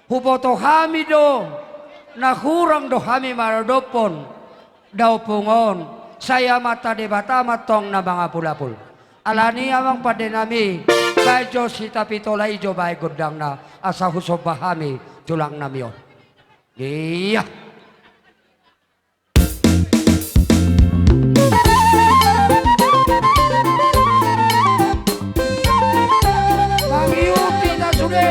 Huboto hami do, na hurang do hami maradophon. Daompung on, sai Amanta Debata ma antong na mangapulapul. Alani amang pande nami, baen jo sitapitola i jo baen gondangna, asa husomba hami tulang nami on. Iya. Mangihuti na sude.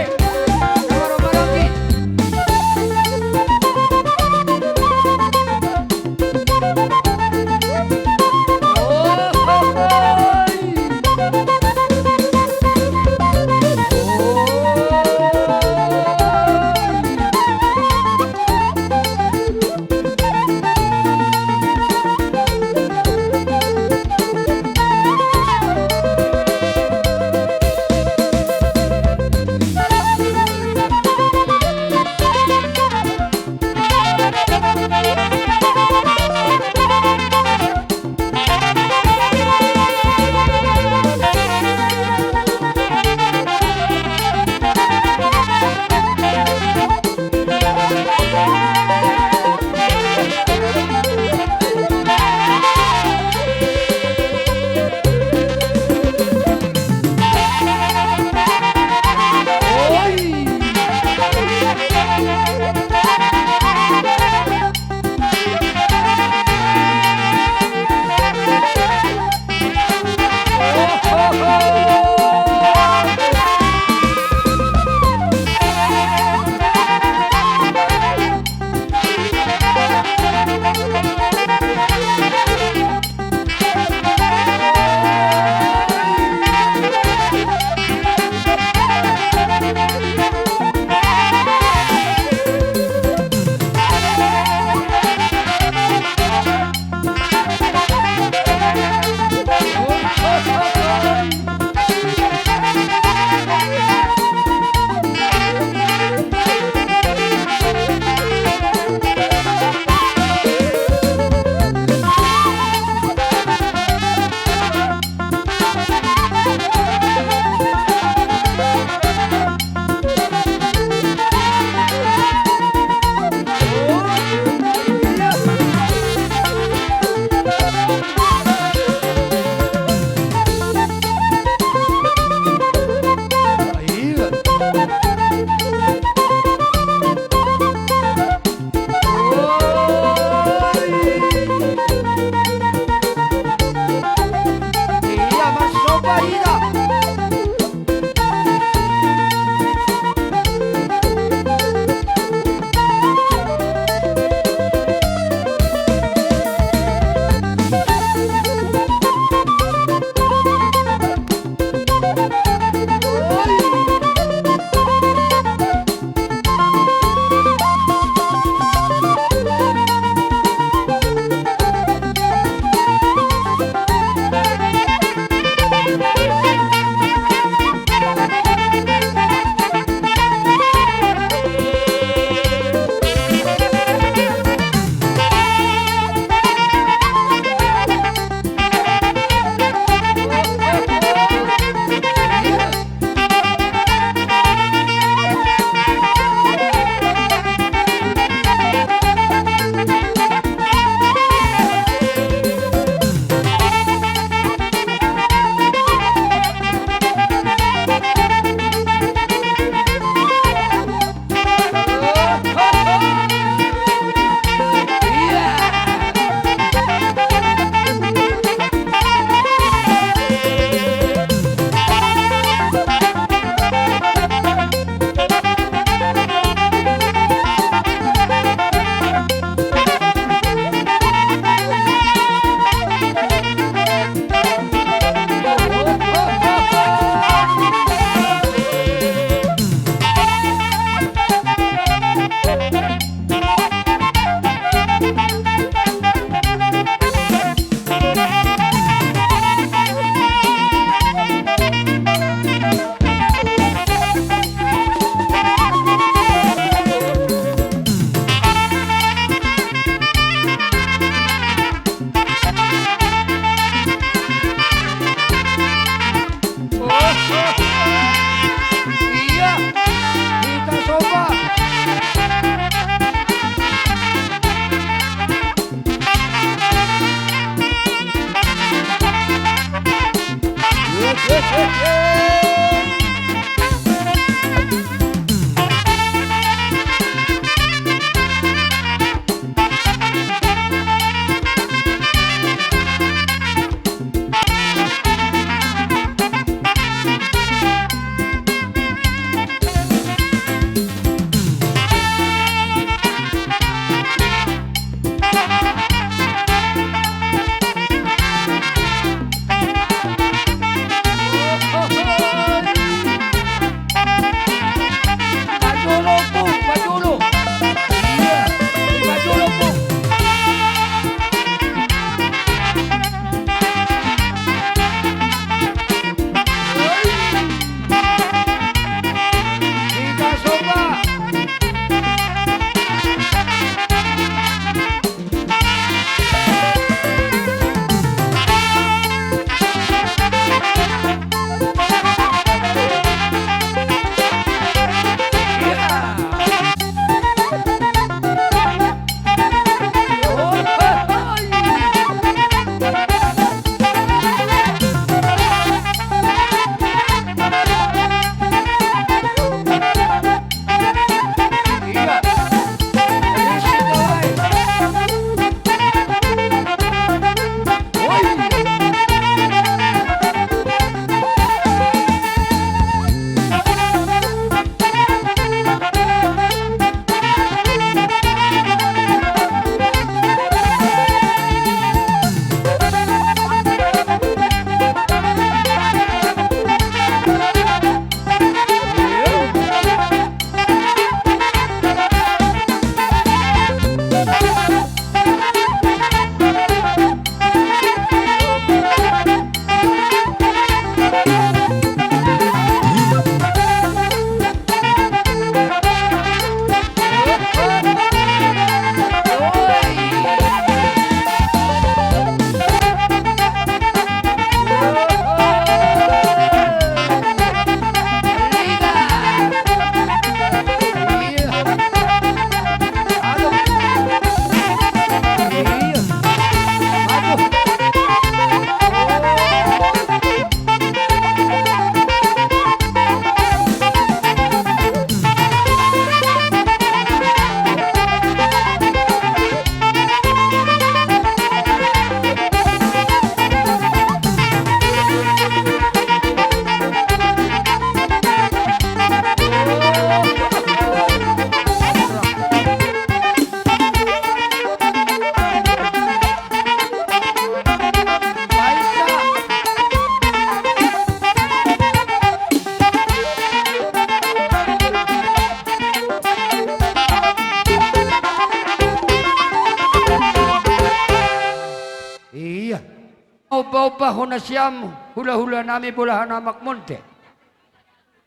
Paombahon nasiam, hula-hula nami, bolahan amak Munte.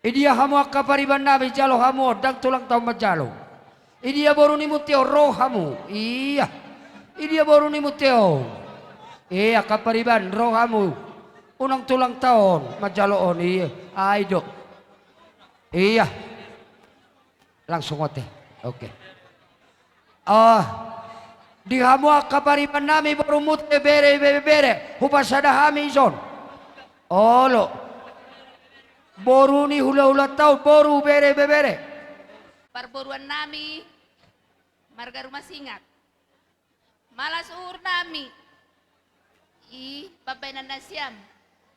Idia hamu angka pariban nami, jalo hamu on, ndang tulang taon manjalo. Idia boru ni Munte on, ro hamu. Ia. Idia boru ni Munte on. Ia, angka pariban, ro hamu. Unang tulang taon manjalo on, ia. Ai do. Ia. Langsung ote. Oke. Ah, di hamu angka pariban nami, boru Munte, bere, bere, bere, hupasada hami dison. Olo. Boru ni hula-hula taon, boru, bere, bebere. Parboruan nami, marga Rumasingak. Malas uhur nami. I, pambahenan nasiam.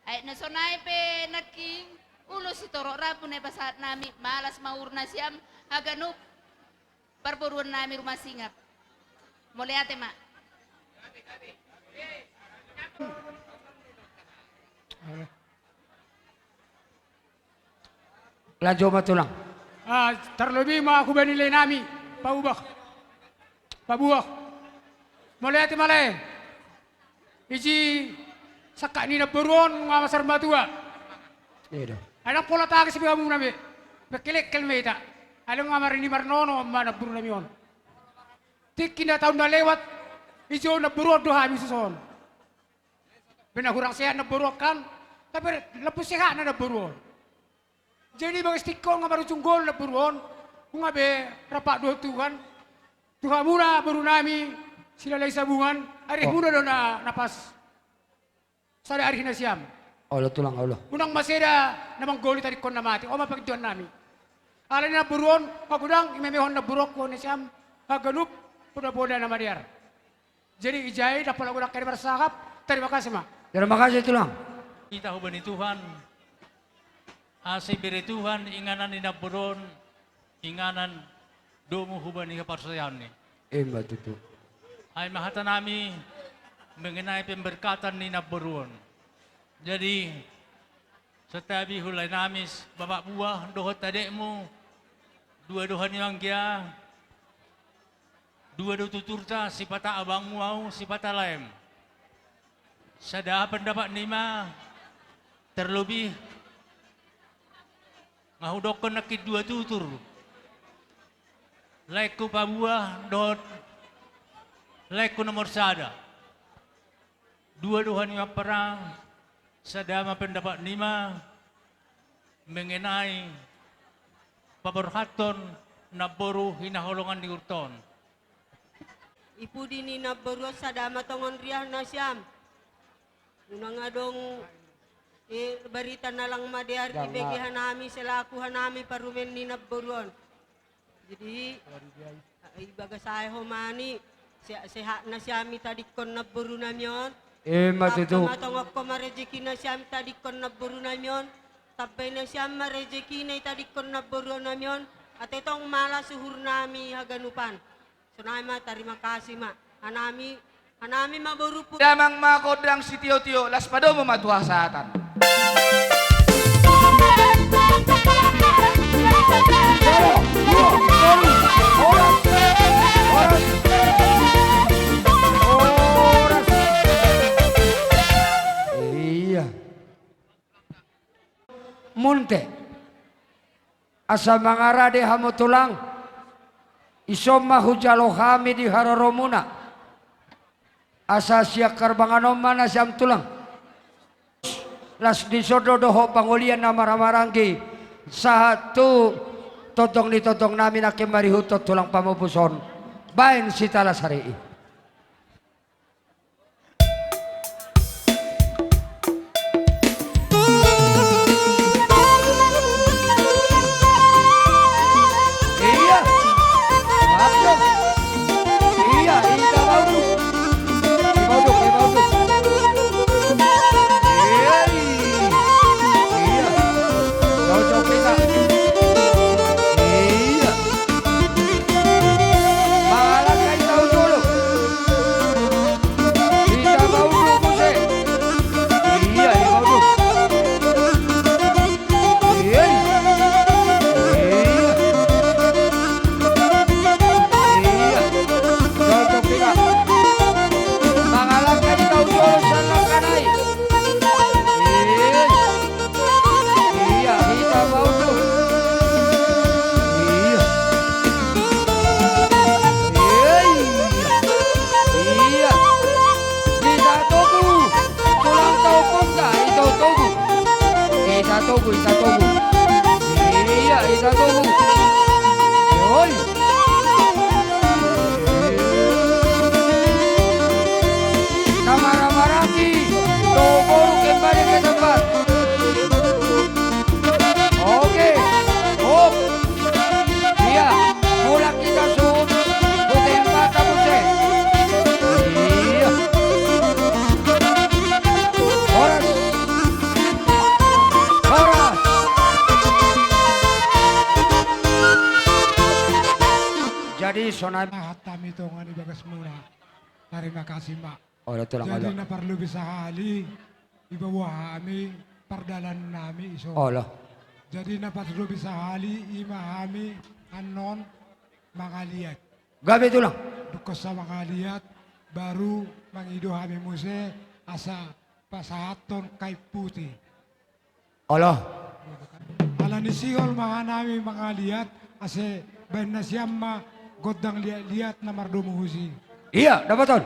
Ai na sonai pe nangkin ulos sitorop rambu na pasahat nami, malas ma uhur nasiam, haganup parboruan nami Rumasingak. Mauliate ma. Lanjut ma tulang. Ah, tarlobi ma hubani lae nami, Paubah. Pabuah. Mauliate ma lae. Isi sangkap ni namboru on nunga masar matua. Iya do. Ai ndang pola tangis be hamuna be. Mengkelengkel ma hita. Ai nunga marnini marnono ma namboru nami on. Tingki na taon na lewat, ijo namboru on do hami suson. Bena hurang sehat namboru on kan, tapi lampu sehat na namboru on. Jadi bagas tingki on nunga marujung gol namboru on, nunga be rap dohot Tuhan. Tu hamuna boru nami, Silalahi Sabungan, ari muna do na, na pas. Sada ari nasiam. Olo tulang, olo. Unang maseda na manggoli tadingkon na mate, on ma pangidoan nami. Alani namboru on, magodang, imemehon namboru on, nasiam, haganup, poda-poda na madear. Jadi ijai, ndang pola godang kena marsahap, terima kasih ma. Terima kasih tulang. Hita hubani Tuhan, asa ibere Tuhan inganan ni namboru on, inganan domu hubani haporseaon i. Ima tutu. Ai ma hata nami mengenai pemberkatan ni namboru on. Jadi, santabi hulae nami, bapak buah, dohot adekmu, dua do hami anggia, dua do tuturta, sipata abangmu au, sipata laem. Sada pendapat nima, terlebih, nga hudokkon nangkin dua tutur. Laengku Pabuah dohot laengku nomor sada. Dua do hami mampara, sada ma pendapat nima mengenai paborhathon namboru hinaholongan ni uhurta on. I pudi ni namboru on sada ma tongon riah nasiam. Unang adong, eh, barita na lang madear dibege hanami selaku hanami parumaen ni namboru on. Jadi, eh, ibagas ae ho ma ni, se-, sehat nasiam i tadingkon namboru nami on. Ima tutu. Tamba ma tongon ho ma rejeki nasiam i tadingkon namboru nami on. Tambai nasiam ma rejekina i tadingkon namboru nami on. Ate tong malas uhur nami haganupan. Sonai ma, tarima kasih ma. Hanami, hanami ma boru pu- Damang ma gondang sitio-tio, laos padomu ma tu hasahatan. Iya. Munte. Asa mangarade hamu tulang, ison ma hujalo hami di haroromuna. Asa sian harbangan on ma nasiam tulang. Laos dison do dohot pangolian na marhahamaranggi sahat tu tondong ni tondong nami nangkin marihuthon tulang pamupus on. Baen sitalas ari i. Iya. Iya, iya, bagus. Bagus, bagus. Iya, iya. Cocok kita. Iya. Malah kayak tahu dulu. Ita togu. Iya, ita togu. Oi. Ita marhaha-maranggi. Togu kembali ke tempat. Oke. Hop. Iya, mulak hita suhut. Bute empat tabuse. Iya. Horas. Horas. Jadi sonai. Hata mi tongan di bagas mula. Terima kasih, Mak. Olo, tulang. Jadi, olo, na parlobi sahali, dibaen hami pardalanannami, iso. Olo. Jadi, na parlobi sahali, ima hami annon mangaliat. Gabe, tulang. Dung hosa mangaliat, baru mangido hami muse asa pasahathon kain putih. Olo. Ala ni sihol ma hanami mangaliat, ase baen nasiam ma gondang liat-liat na mardomu husi. Iya, dapoton.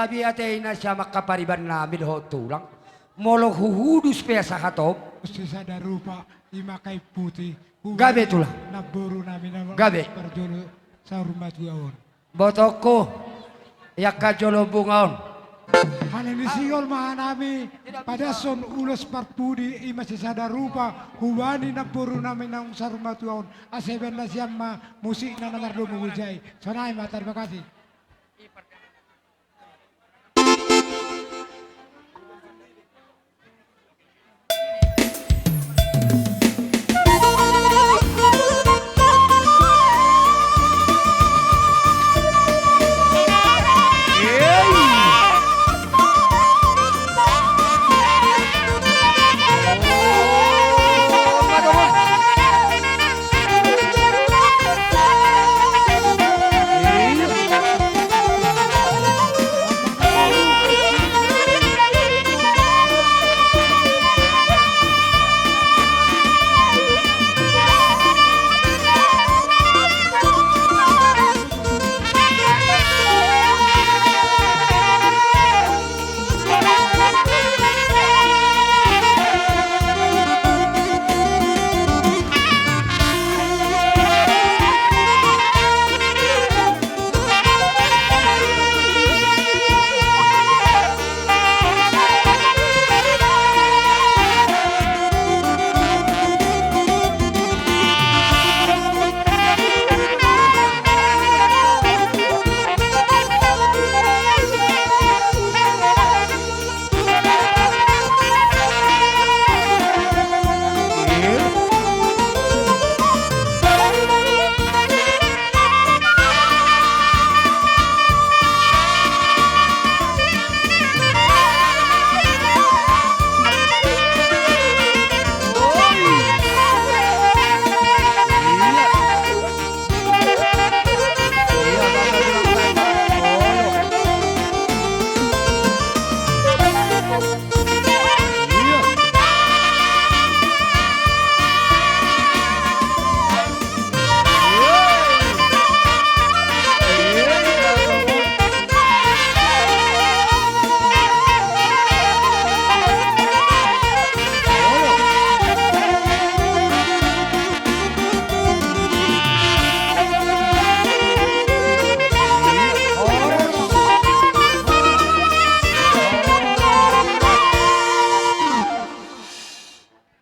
Tabi ate i nasiam angka pariban nami dohot tulang. Molo huhudus pe asa hatop. Sisada rupa ima kain putih. Gabe tulang. Namboru nami na gabe. Parjolo saur matua on. Botongku, i angka jolo bunga on. Alani i, sihol ma hami padashon ulos parpudi ima sisada rupa hubani namboru nami naung saur matua on. Asa baen nasiam ma musikna na mardomu hujai. Sonai ma, tarima kasih.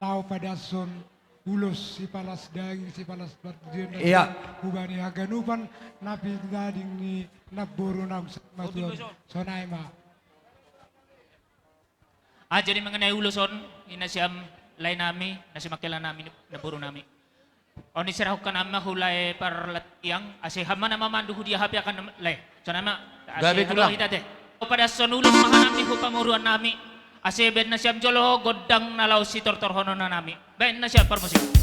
Laho padashon ulos sipalas daging, sipalas parjolo. Iya. Hubani haganupan na pinading ni namboru naung saur matua on. Sonai ma. Ah, jadi mengenai ulos on, i nasiam lae nami, na simangkela nami, namboru nami. On i serahon hami ma tu lae parlatian, asa hami ma na mamandu tu dia hape angka na lae. Sonai ma, asa gabe tulang. Hita te. Padashon ulos ma hami tu pamoruan nami. Asa baen nasiam jolo gondang na laho sitortorhonon nami. Baen nasiam parmusik.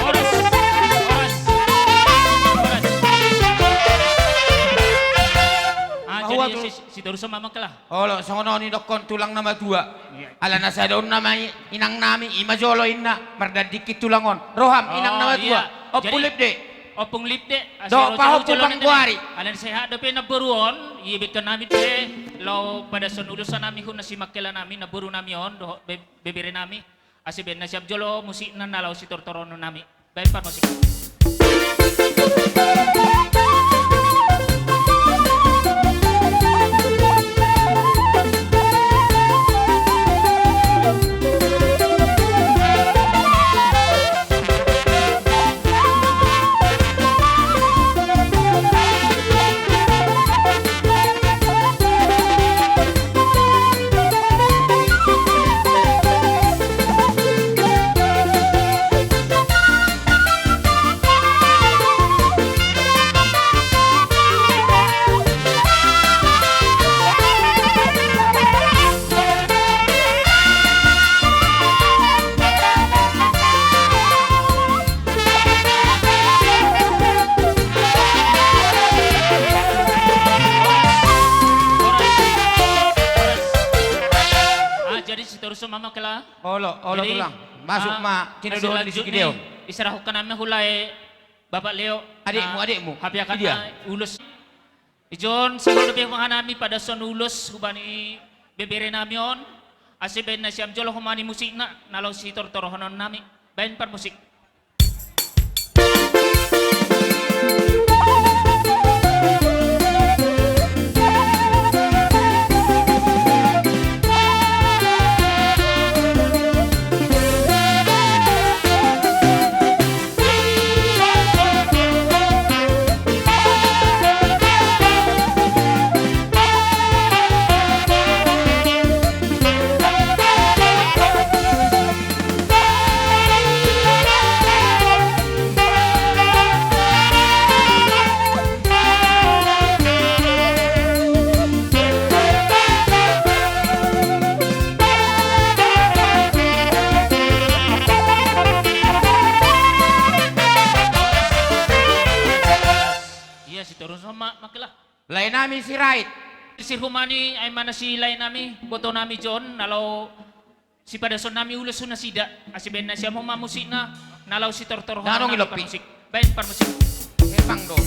Horas, horas, horas. Ah, jadi si, si Toruso mamangkela. Olo, songon on i dokkon tulang na matua. Iya. Alana sada on nama i, inang nami, ima jolo inna, mardandingki tulang on. Roham, inang na matua. Oh, iya. Ompung Lipde. Ompung Lipde. Dohot pahompu Panggoari. Alana sehat dope namboru on, i bingkon nami pe, laho padashon ulos hami tu na simangkela nami, namboru nami on, dohot be-, bebere nami. Asa baen na sian jolo musikna na laho sitortorhononnami. Baen parmusik. Ah, jadi seterusnya mama kela. Olo, olo. Jadi, tulang. Masuk ah, ma, hasil cinodon di lanjut Sigideon. Ni, isarahon hami ma hulae Bapak Leo. Adikmu, ah, adikmu. Hape akan dia. Na ulos. Ijon, sihol dope ma hami padashon ulos hubani beberenami on. Asa baen na sian jolo homa ni musikna na laho sitortorhononnami. Baen parmusik. Ia, seterusnya ma, ma kela. Laenami Sirait. Sihol homa ni, ai mana si laenami, ibotonami John, na laho sipadashonnami ulos tu nasida, asa baen na sian homa musikna, na laho sitortorhononnami. Parmusik. Baen parmusik. Hepang do.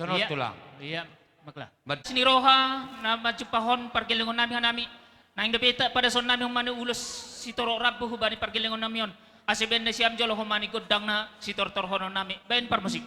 Songon on, tulang. Ia, ma kela. Sian ni roha na manjumpahon pargellengonnami hanami. Naeng dope tapadashonnami homa ni ulos sitorop rambu hubani pargellengonnami on. Asa baen na sian jolo homa ni gondangna sitortorhononnami. Baen parmusik.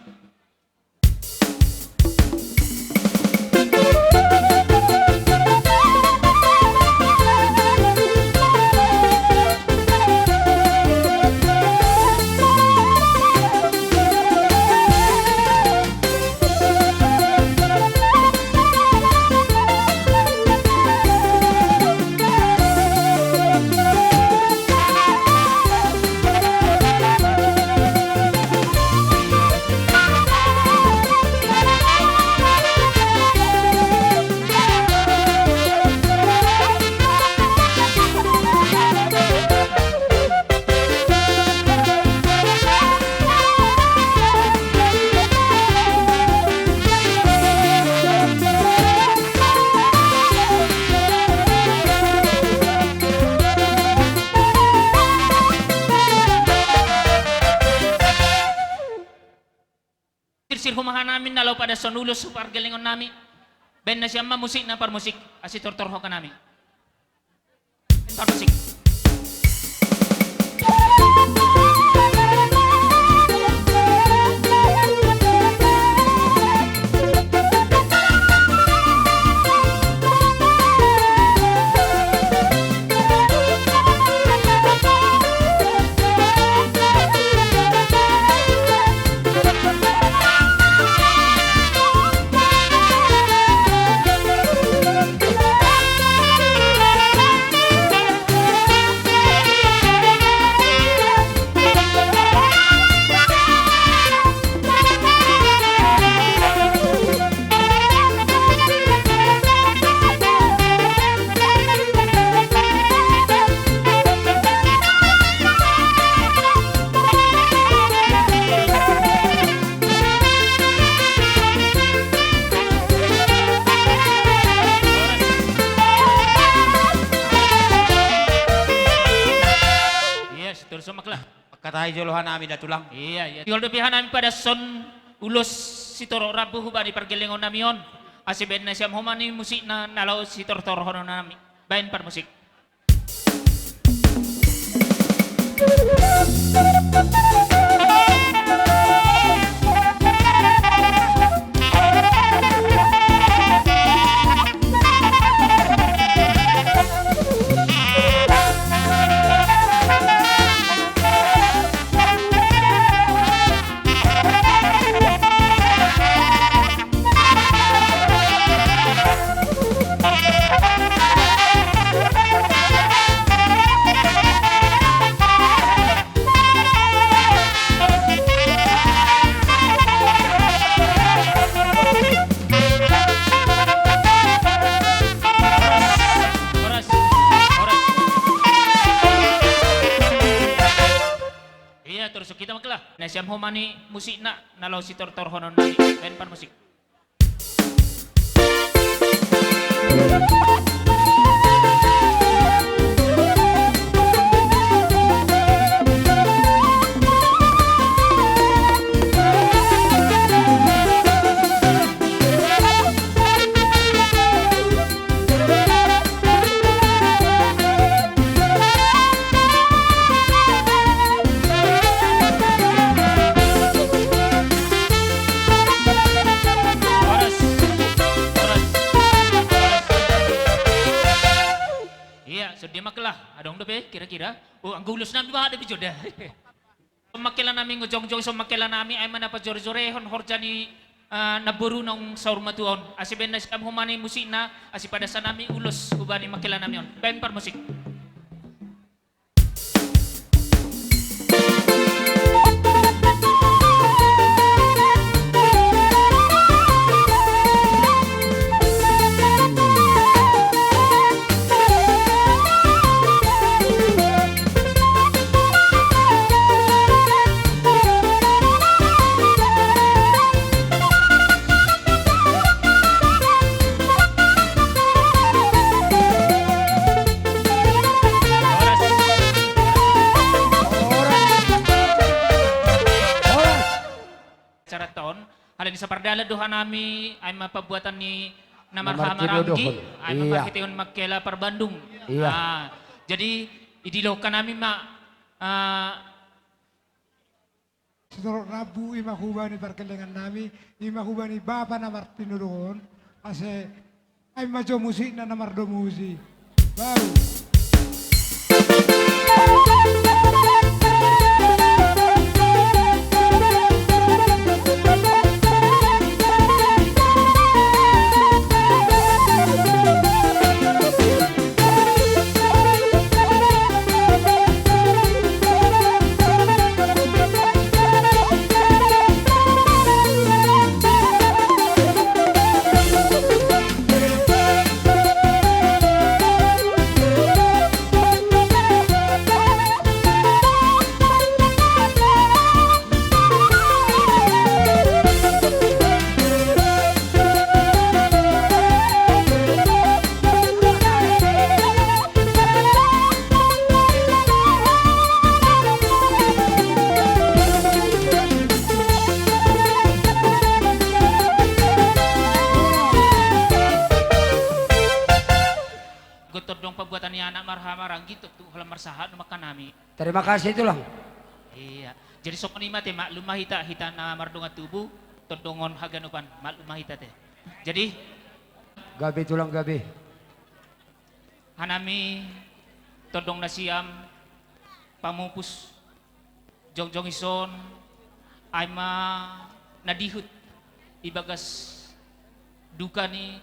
Sirsir homa hanami na laho padashon ulos tu pargellengonnami. Baen na sian ma musikna parmusik, asa tortorhon hanami. Parmusik. Iya, seterusna, Mak, lah. Pangkatai jolo hanami da, Tulang. Iya, iya. Jolo dope hanami padashon ulos sitorop rambu hubani pargellengon nami on. Asa baen nasiam homa ni musikna na laho sitortorhonon nami. Baen parmusik. Horas, horas. Iya, torus hita, Mak, lah. Nasiam homa ni musikna na laho sitortorhonon nami. Baen parmusik. Horas, horas, horas. Iya, songon dia, Mak, lah. Adong dope, kira-kira. Oh, anggo ulos nami bahat dope jo da. Mangkela nami, jongjong songon mangkela nami, ai ma na pajorejorehon horja ni, eh, namboru naung saur matua on. Asa baen nasiam homa ni musikna, asa padashon nami ulos hubani mangkela nami on. Baen parmusik. Acara on, ala ni sapardalan do hanami, ai ma pambuatan ni na marhaha maranggi, ai ma marhitehon mangkela parbandung. Iya. Ah, jadi, idilok hanami ma, ah, sitorop rambu i ma hubani pargellengon nami, i ma hubani bapa na martinodohon, asa ai ma jo musikna na mardomusi. Baru. anak marhahamaranggi, tontu holan marsahat do ma angka nami. Terima kasih, Tulang. Iya. Jadi songon i ma te, maklum ma hita, hita na mardongan tubu, tondongon haganupan, maklum ma hita te. Jadi, gabe, Tulang, gabe. Hanami tondong nasiam, pamupus, jongjong ison, ai ma na dihut ibagas duka ni,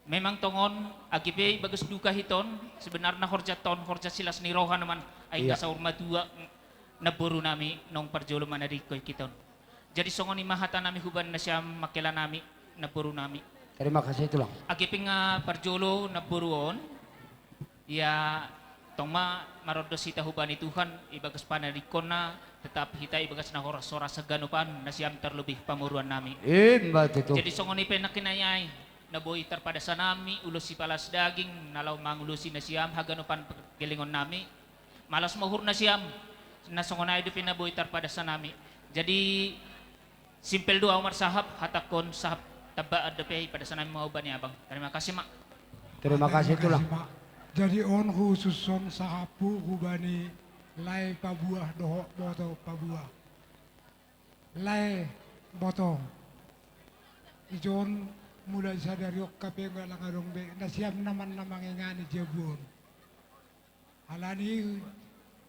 memang tongon, age pe ibagas duka hiton, sebenarna horjaton, horja silas ni roha nuaeng, ai, iya, angka saur matua, namboru nami, naung parjolo manadingkon hiton. Jadi songon i ma hata nami hubani nasiam, mangkela nami, namboru nami. Terima kasih, Tulang. Age pe nga parjolo namboru on, ia tong ma marondos hita hubani Tuhan, ibagas panadingkonna, tetap hita ibagas na horas-horas haganupan, nasiam tarlobih pamoruon nami. Ima tutu. Jadi songon i pe nangkin, ai, na boi tarpadasan nami, ulos sipalas daging, na laho mangulosi nasiam, haganupan pangkilingon nami. Malas ma uhur nasiam, na songon i dope na boi tarpadasan nami. Jadi, simpel do ahu marsahap, hatangkon sahap tambaan dope, padasan nami ma hubani abang. Terima kasih, Mak. Terima kasih, Tulang. Jadi on husushon sahaphu hubani lae pabuah dohot boto pabuah. Lae, boto. Ijon, mulai sadari on hape nga lang adong be nasiam na manang mangingani jabu on. Alani i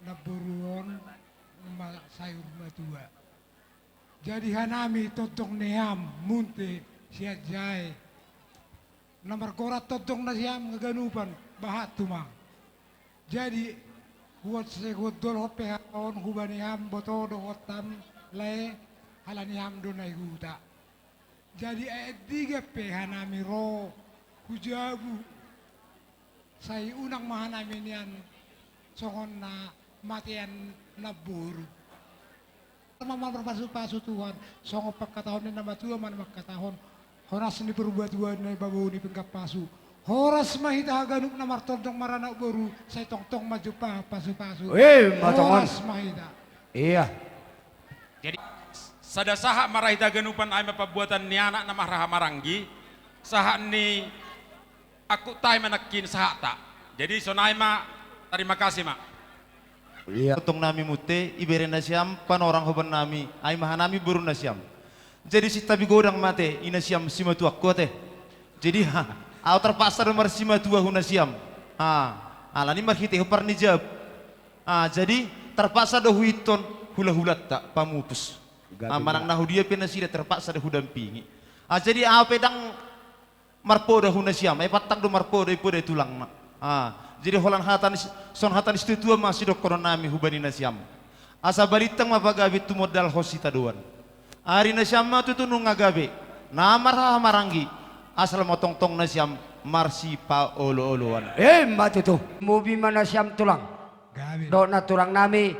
namboru on ma saur matua. Jadi hanami tondong niam, Munthe Sianjae, na margoar tondong nasiam haganupan, bahat tumang. Jadi, huat se huat dolhon pe hata on hubani ham boto dohot ham lae, alani ham do na i huta. Jadi, aek digan pe hanami ro hu jabu, sai unang ma hanami nian songon na matean namboru. Ma marpasu-pasu Tuhan, songon pangkatahon ni na matua ma na mangkatahon, horas ni parbatuan na i babau ni pinggan pasu. Horas ma hita haganup na martondong maranak boru, sai tongtong ma jumpa pasu-pasu. Ima tutu. Horas ma hita. Iya. Jadi, sada sahat ma ra hita haganupan, ai ma pambuatan ni anak na marhahamaranggi, sahat ni angkup ta i ma nangkin sahatta. Jadi, sonai ma, tarima kasih ma. Iya. Tondong nami Munthe, ibere nasiam panorang hubani nami, ai ma hanami boru nasiam. Jadi, sintabi godang ma te, inna siam simatuangku ate. Jadi, ha, ahu tarpaksa do marsimatua hu nasiam. Ha, alani marhitehon par ni jabu. Ha, jadi, tarpaksa do huihuthon hula-hulanta, pamupus. Gabe. Ha, manang na hudia pe nasida tarpaksa do hudampingi. Ha, jadi, ahu pe ndang marpoda hu nasiam, ai pantang do marpoda, i poda i tulangna. Ah, jadi holan hata ni, songon hata ni situatua ma sidohonon nami hubani nasiam. Asa balintang ma pagabe tumondalhon sitadoan. Ari nasiam ma tutu nunga gabe, na marhahamaranggi, asal ma tongtong nasiam marsipaolo-oloan. Ima tutu. Lumobi ma nasiam tulang. Gabe. Dohot nantulang nami,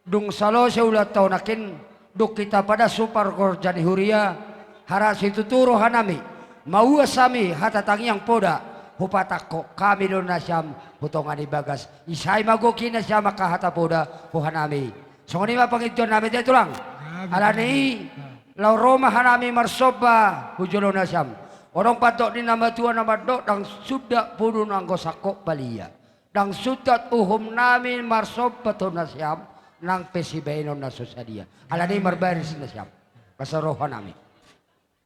dung salose ulaonta on nangkin, dung hita padas hu pargorja ni huria, hara situtu rohanami, mauas hami hata tangiang poda, hupatangkok hami do nasiam hu tonga ni bagas. Isai ma gok i nasiam angka hata poda, rohanami. Songon i ma panginjuan nami te tulang. Alani i, laho ro ma hanami marsomba hu jolo nasiam. Adong pandohan ni na matua na mandok, ndang sundat pudun anggo sangkot balia. Ndang sundat uhum nami marsomba tu nasiam, nang pe sibahenon na so sadia. Alani i marbaris nasiam. Asa rohanami.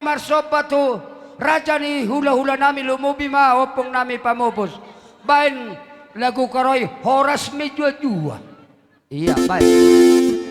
Marsomba tu raja ni hula-hula nami, lumobi ma ompung nami pamupus. Baen lagu karoi horas ma jua-jua. Iya, baik.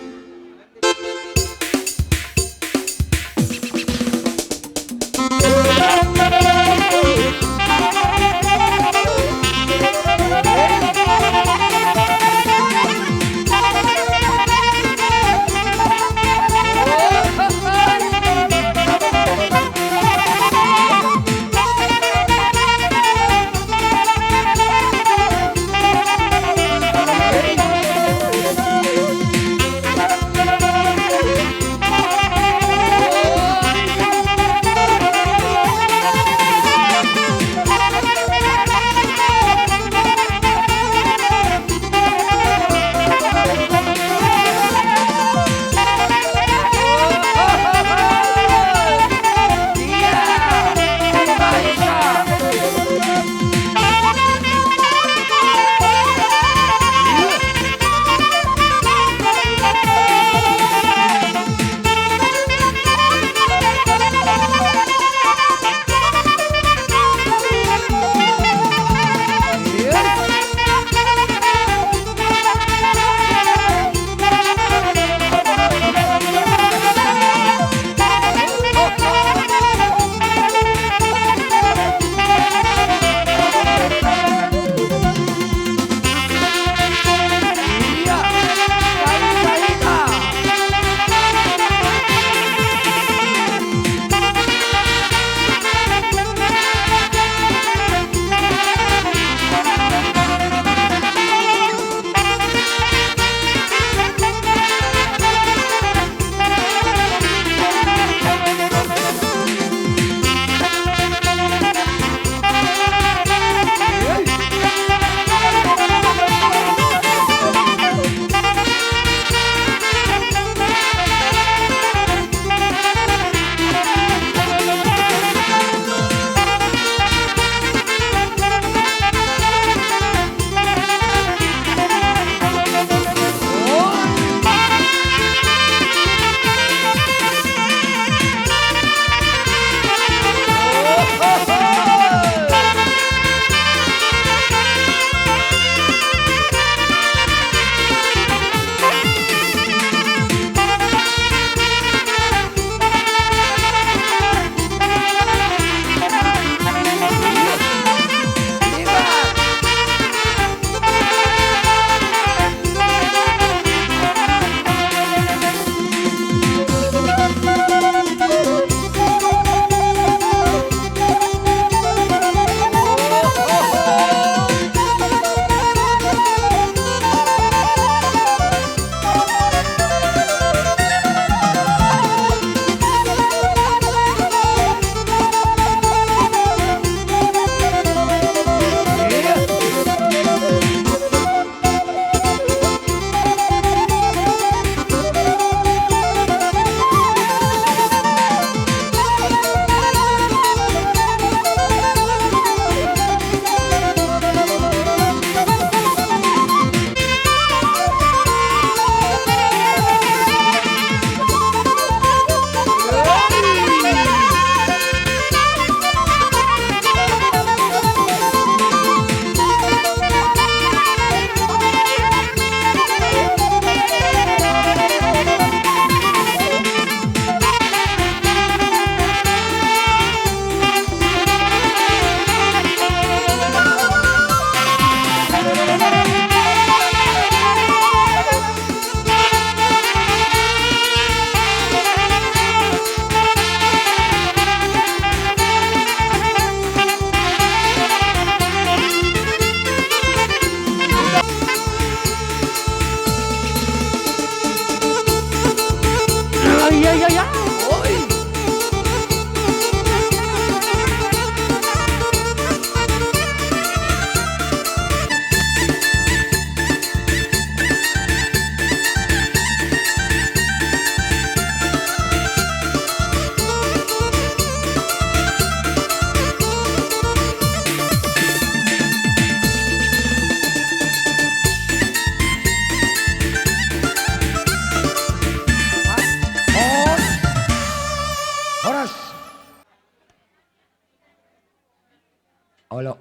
Olo.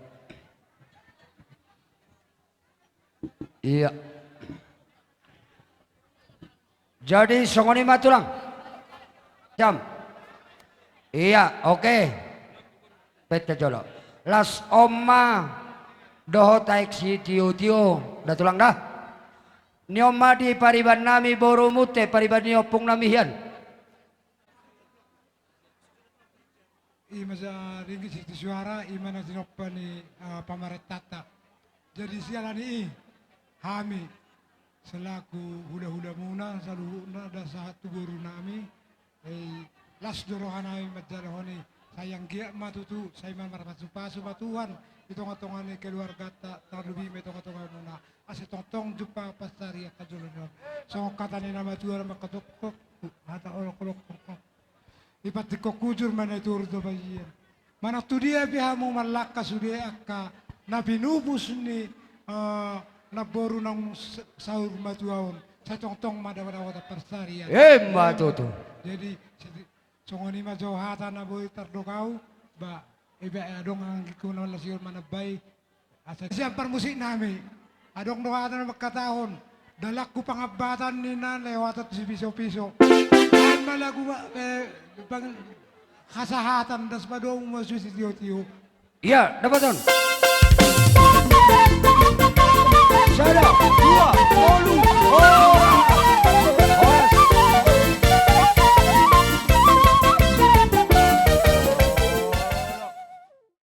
Iya. Jadi songon i ma tulang. Jam. Iya, oke. Pete jolo. Las on ma dohot aek sitiotio, da tulang da. Ni on ma di pariban nami boru Munte, pariban ni ompung nami hian. Ima sa ringgit sitio suara, ima na tinompa ni, ah, pamarentanta. Jadi siala ni i, hami selaku hula-hula muna saluhutna, da sahat tu boru nami, eh, las do roha nami manjalo honi, sai anggiat ma tutu, sai ma marpasu-pasu ma Tuhan di tonga-tonga ni keluarganta, tarlubi ma di tonga-tonga muna, asa tongtong jumpa pansarian hajolon on. Songon hata ni na matua na mangkatongkok, hata olok-olok. Ipantikkon hujur ma na i toru do bagian. Manang tu dia pe hamu mangalangka sude angka na pinupus ni, eh, namboru naung s-, saur matua on. Sai tongtong ma dapot-dapotan pansarian. Ima tutu. Jadi, sedi-, songon i ma jo hata na boi tardok ahu, ba, iba adong anggingku na laos i on manambai, asa sian parmusik nami. Adong do hata na mangkatahon, dalan tu pangambatan ninna lewatan tu sipiso-piso. Baen ma lagu, eh, pang-, hasahatan das padomu ma susi tio-tio. Iya, dapotan. Sada, dua, tolu, opat.